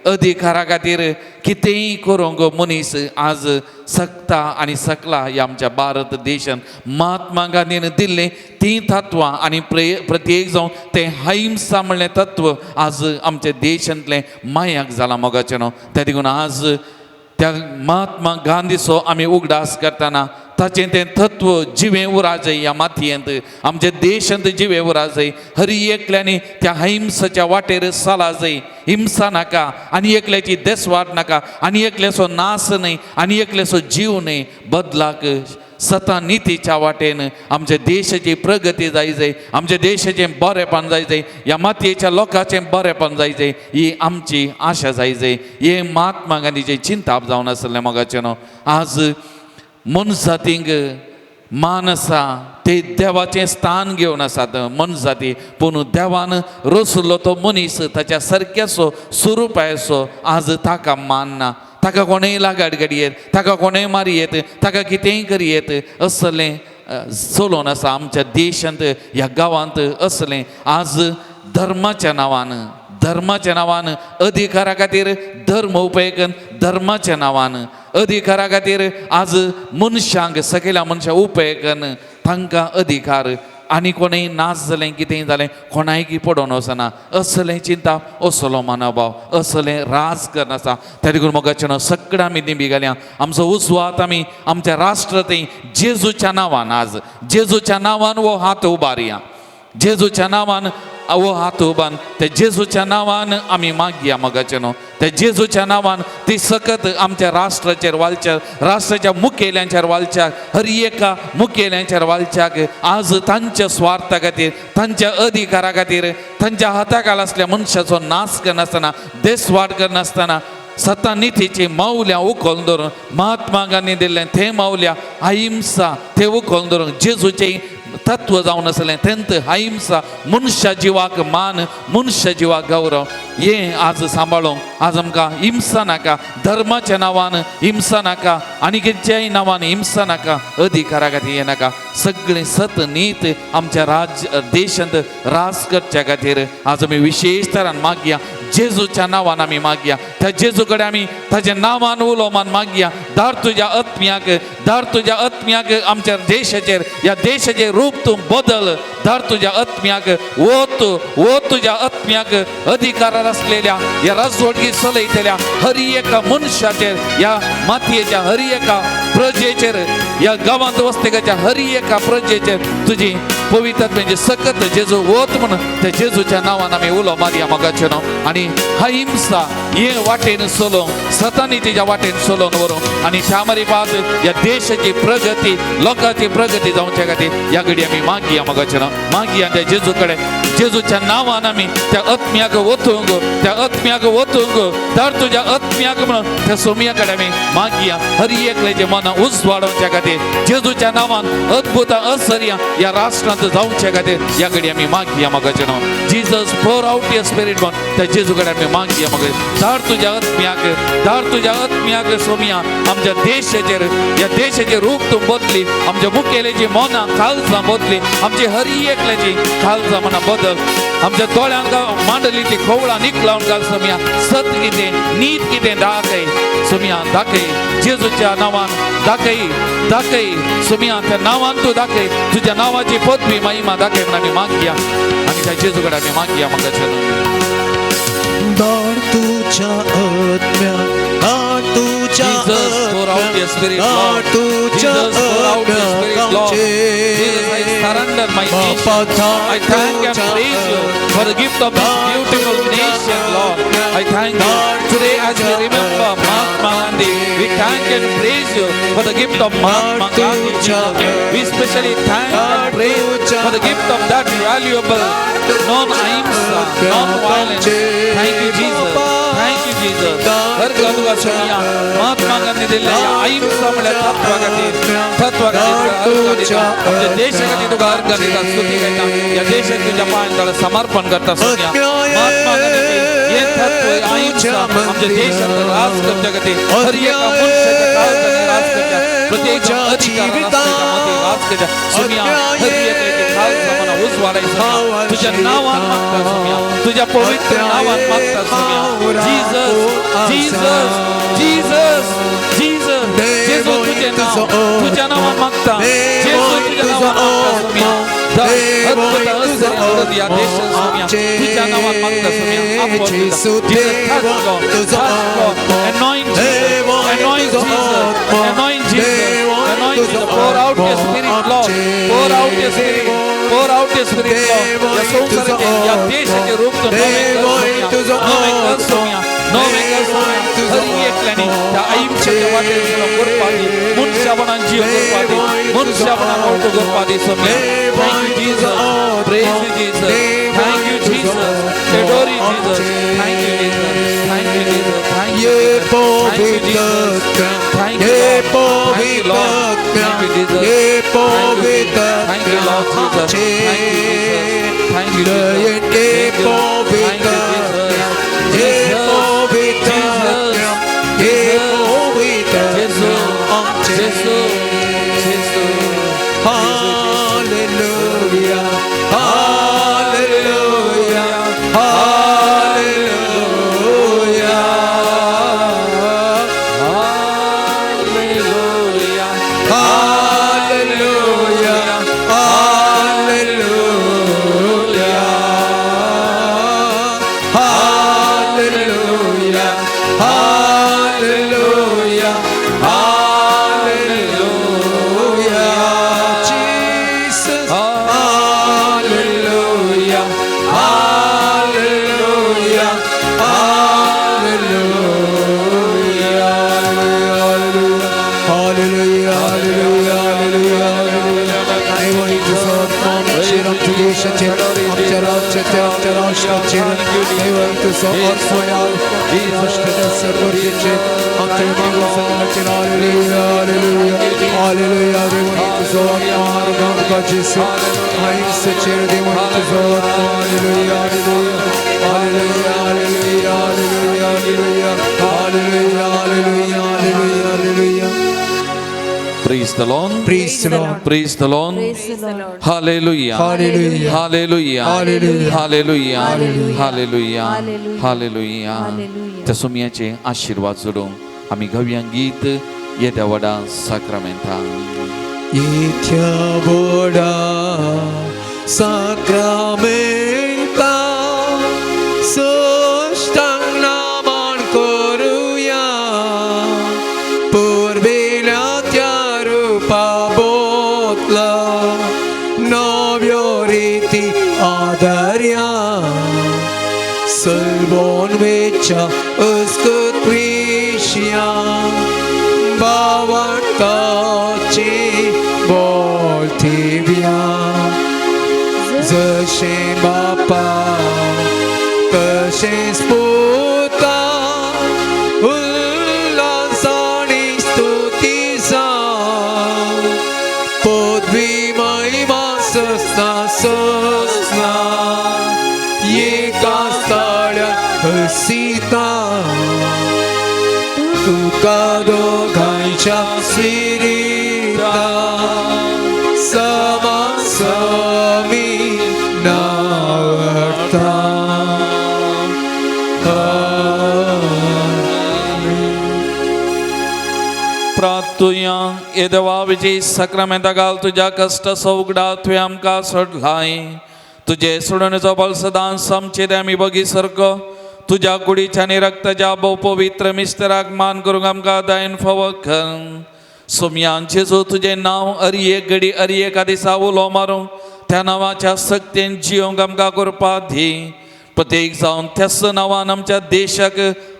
अधिकारा खातीर कितेंय करूंक मनीस आज सकता आनी सकला. ह्या आमच्या भारत देशान महात्मा गांधीन दिल्लें तीं तत्वां आनी प्रत्येक जावन तें अहिंसा म्हणलें तत्व आज आमच्या देशांतलें मायाक जालां मोगाचें न्हू. त्या देखून आज त्या महात्मा गांधीचो आमी उगडास करतना ताचें तें तत्व जिवें उरा जाय ह्या मातयेंत, आमच्या देशांत जिवें उरा जाय. हरी एकल्यांनी त्या अहिंसाच्या वाटेर चला जाय. हिंसा नाका आनी एकल्याची देसवाट नाका आनी एकल्याचो नास न्हय आनी एकल्याचो जीव न्हय, बदलाक सता नितीच्या वाटेन आमच्या देशाची प्रगती जाय जाय, आमच्या देशाचें बरेपण जाय जाय, ह्या मातयेच्या लोकांचें बरेपण जाय जाय, ही आमची आशा जाय जाय. हें महात्मा गांधीचें चिंताप जावन आसलें मोगाचें न्हू. आज मनजातींक मान आसा, ते देवाचें स्थान घेवन आसात मनजाती, पूण देवान रचलो तो मनीस ताच्या सारक्याचो स्वरुपाचो आज ताका मान ना. ताका कोणेय लागाड घडयेत, ताका कोणेय मारयेत, ताका कितेंय करयेत असलें चलोवन आसा आमच्या देशांत, ह्या गांवांत असलें. आज धर्माच्या नांवान, धर्माच्या नांवान अधिकारा खातीर धर्म उपयोग, धर्माच्या नांवान अधिकारा खातीर आज मनशांक सगळ्या मनशांक उपयोग, तांकां अधिकार आनी कोणूय नाच जालें कितेंय जालें कोणायकी पडोवन वचना असलें चिंता, असलो मनोभाव, असलें राज करनासा. त्या देखून मोगाचें न्हू सगळें आमी दिंबी घालया आमचो उजवात आमी आमच्या राष्ट्र थंय जेजूच्या नांवान, आज जेजूच्या नांवान हो हात उबारया, जेजूच्या नांवान हो हात उबान, त्या जेजूच्या नांवान आमी मागया मोगाचें न्हू. त्या जेजूच्या नांवान ती सकत आमच्या राष्ट्राचेर वालच्या, राष्ट्राच्या मुखेल्यांचेर वालच्या, हर एका मुखेल्यांचेर वालच्याक आज तांच्या स्वार्था खातीर, तांच्या अधिकारा खातीर, तांच्या हाताखाल आसल्या मनशाचो नाश करनासतना, देशवाट करनासतना, सता नितीची मावल्या उखलून धरून, महात्मा गांधी दिल्लें तें मावल्या अहिंसा तें उखलून धरून, जेजूचें तत्व जावन आसलें तेंत अहिंसा, मनशा जिवाक मान, मनशा जिवाक गौरव, हें आज सांबाळूंक आज आमकां हिंसा नाका, धर्माच्या नांवान हिंसा नाका, आनी कितेंय नांवान हिंसा नाका, अधिकारा खातीर हें नाका. सगळें सत नीत आमच्या राज्य देशांत राज करच्या खातीर आज आमी विशेश तरान मागया, जेजूच्या नांवान आमी मागया. त्या जेजू कडेन आमी ताच्या नांवान उलो मान मागया, धाड तुज्या आत्म्याक, धाड तुज्या आत्म्याक आमच्या देशाचेर, ह्या देशाचेर रूप तूं बदल, धाड तुज्या आत्म्याक, वत वो तुज्या आत्म्याक अधिकारार आसलेल्या ह्या राजवटकी चलयतल्या हर एका मनशाचेर, ह्या मातयेच्या हर एका प्रजेचेर, ह्या गांवांत वस्तेकाच्या हर एका प्रजेचेर तुजी पवित्र म्हणजे सकत जेजू वत म्हणून त्या जेजूच्या नांवान आमी उलो मारया मोगाचें न्हू. आनी अहिंसा हे वाटेन चलोवंक, सतानी तिच्या वाटेन चलोवन व्हरूंक आनी श्यामरी पाद ह्या देशाची प्रगती, लोकांची प्रगती जावच्या खातीर ह्या घडी आमी मागया मोगाचें न्हू. मागया त्या जेजू कडेन, जेजूच्या नांवान आमी त्या आत्म्याक वतूंक, त्या आत्म्याक वतूंक, तर तुज्या आत्म्याक म्हणून त्या सोम्या कडेन आमी मागया. हर एकल्याचे मनां उजवाडोवच्या खातीर जेजूच्या नांवान अद्भुत असर्या ह्या राष्ट्रांत जावच्या खातीर ह्या घडी आमी मागया मोगाचें न्हू. Jesus pour out your spirit म्हणून त्या जेजू कडेन आमी मागया मग. धाड तुज्या आत्म्याक, धाड तुज्या आत्म्याक सोम्या आमच्या देशाचेर, ह्या देशाचे रूप तूं बदली, आमच्या मुखेल्याची मनां काळजां बदली, आमची हर एकल्याची काळजां मनां बदल, आमच्या दोळ्यांक मांडली ती खोवळां निकलावन घाल सोम्या, सत कितें नीत कितें दाखय सोम्या, दाखय जेजूच्या नांवान, दाखय दाखय सोम्या, त्या नांवान तूं दाखय, तुज्या नांवाची पदवी महिमा दाखय म्हणून आमी मागया आनी त्या जेजू कडेन आमी मागया म्हाका. धाड तुझ्या आत्म्या, धाड तुझ्या Jesus, pour out your spirit, धाड Lord. तुझ्या Jesus, pour out your spirit, Lord. Jesus, I surrender my nation. I thank and praise you for the gift of this beautiful nation, Lord. I thank you. Today, as we remember Mahatma Gandhi, we thank and praise you for the gift of Mahatma Gandhi. Jesus. We especially thank and praise for the gift of that valuable non-ahimsa, non-violence. Thank you, Jesus. Thank you, Jesus. हर गदवा सुनिया महात्मा गांधी दिल्ल्या ह्या अहिंसा म्हळ्यार तत्वा खातीर, तत्वा खातीर तुका अर्घ दिता. आमच्या देशा खातीर तुका अर्घ दिता, स्तुती करता. ह्या देशाक तुज्या पांयां तळा समर्पण करता सुनिया. महात्मा गांधीचे हे तत्व अहिंसा आमच्या देशात राज करच्या खातीर, हर एका मनशाच्या काळजांनी राज करच्या, प्रत्येक अधिकार मदीं राज करच्या सुनिया. हर एकल्याची काळजां मनां उजवाडाय सुनिया. तुझ्या नांवान मागता सुनिया, तुझ्या पवित्र नांवान मागता सुनिया. Jesus, Jesus, Jesus, Jesus, जेजू तुझे नाव, तुझ्या नांवान मागता जेजू, तुझ्या नांवान मागता सुनिया. अद्भुत असर्या या देशात सुनिया, तुझ्या नांवान मागता सुनिया. आपण Jesus, touch God, touch God, anoint Jesus, anoint Jesus, anoint Jesus, anoint Jesus. Pour out your spirit, Lord. Pour out your spirit. Pour out your spirit, Lord. या संसाराचे, या देशाचे रूप तू नवे कर सोम्या, नवे कर सोम्या, नवे कर सोम्या. हर हर एकल्यानी त्या अहिंसेच्या वाटेर चलूंक करपा दी मनशापणान जीव करपा दी मनशापणान वळखू करपा दी Saumya. Thank you Jesus, praise you Jesus, thank you Jesus, adore you Jesus, thank you Jesus, thank you Jesus, thank you thank you Jesus, thank you thank you Lord, thank you Jesus, thank you Lord Jesus, thank you Jesus, thank you Jesus, thank you Jesus, Jesus, Jesus, Hallelujah, hallelujah, hallelujah. Hallelujah. Hallelujah, hallelujah, hallelujah, hallelujah, hallelujah. Jesus, hallelujah, hallelujah, hallelujah, hallelujah, hallelujah, hallelujah, hallelujah. आमच्या राज्याचे आमच्या राष्ट्राचेर देवांतुचो आत्मयाल राष्ट्राच्या सर्वतेचे आमच्या मागोसाचेर hallelujah, hallelujah, hallelujah. देवांतुचो आत्मा आरोग्य जेसू अहिंसेचेर देवांतुचो आत्मा. Hallelujah, hallelujah, hallelujah, hallelujah, hallelujah, hallelujah, hallelujah, hallelujah, hallelujah. Praise the Lord. Praise the Lord. Praise the Lord. Praise the Lord. Hallelujah. Hallelujah. Hallelujah. Hallelujah. Hallelujah. Hallelujah. Hallelujah. Hallelujah. Hallelujah. Hallelujah. त्या सुमयाचे आशीर्वाद जोडून आमी घेवया गीत येद्या व्हडा साक्रामेंता. येथ्या व्हडा साक्रामेंता साश्टांग नमन करुया, पुर्विल्या त्या रुपा बदला नव्यो रिती आदरया, सलबोन वेच्या अस्कत विशया भावार्थाची बोलथिव्या, जशें बापा तशेंच पुता उल्हासानी स्तुती जावं, पदवी महिमा ससना ससना एका स्थाळ्या हसिता, तुका दोगांच्या स्पिरिता समासमी नावडता. प्रार्थुया. ये देवा विजय साक्रामेंता घाल तुज्या कश्ट सौगडा तुवें आमकां सोडलाय. तुजे सोडणेचो बल सदांच आमचेर आमी बगी सारको तुज्या कुडीच्या आनी रक्ताच्या भोव पवित्र मिस्तराक मान करूंक आमकां दायन फावो कर. सोमयान जेजू तुजें नांव अरी एक घडी अरी एका दिसा उलो मारूंक त्या नांवाच्या सक्तेन जियोंक आमकां करपा दी. प्रत्येक जावन त्याच नांवान आमच्या देशाक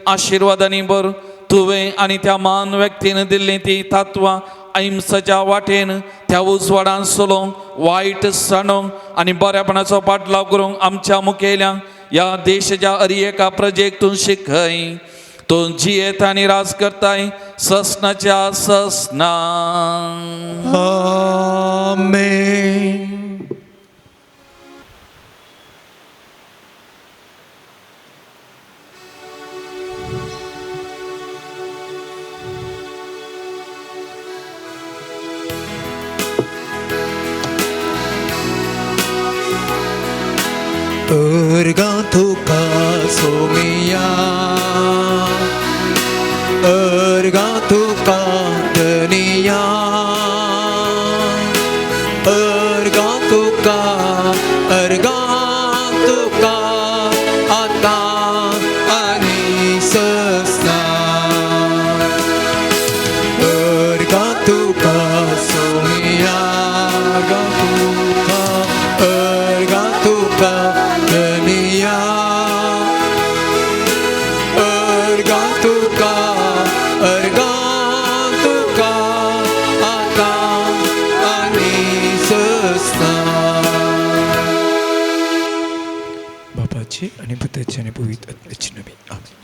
आशिर्वादांनी भर. तुवें आनी त्या मान व्यक्तीन दिल्ली ती तत्वां अहिंसाच्या वाटेन त्या उजवाडान चलोवंक वायट सांडूंक आनी बऱ्यापणाचो पाटलाव करूंक आमच्या मुखेल्यांक ह्या देशाच्या अरी एका प्रजेक तूं शिकय. तूं जियेत आनी राज करताय ससनाच्या ससना. आमेन. अर्गां तुका सोमिया, अर्गां तुका धनिया, अर्गां तुका, अर्गां तुका आतां आनी ससना. अर्गां तुका सोमिया, अर्गां तुका, अर्गां तुका धनिया, बापाची आनी पुताची आनी पवित्र आत्म्याची नवी. आमेन.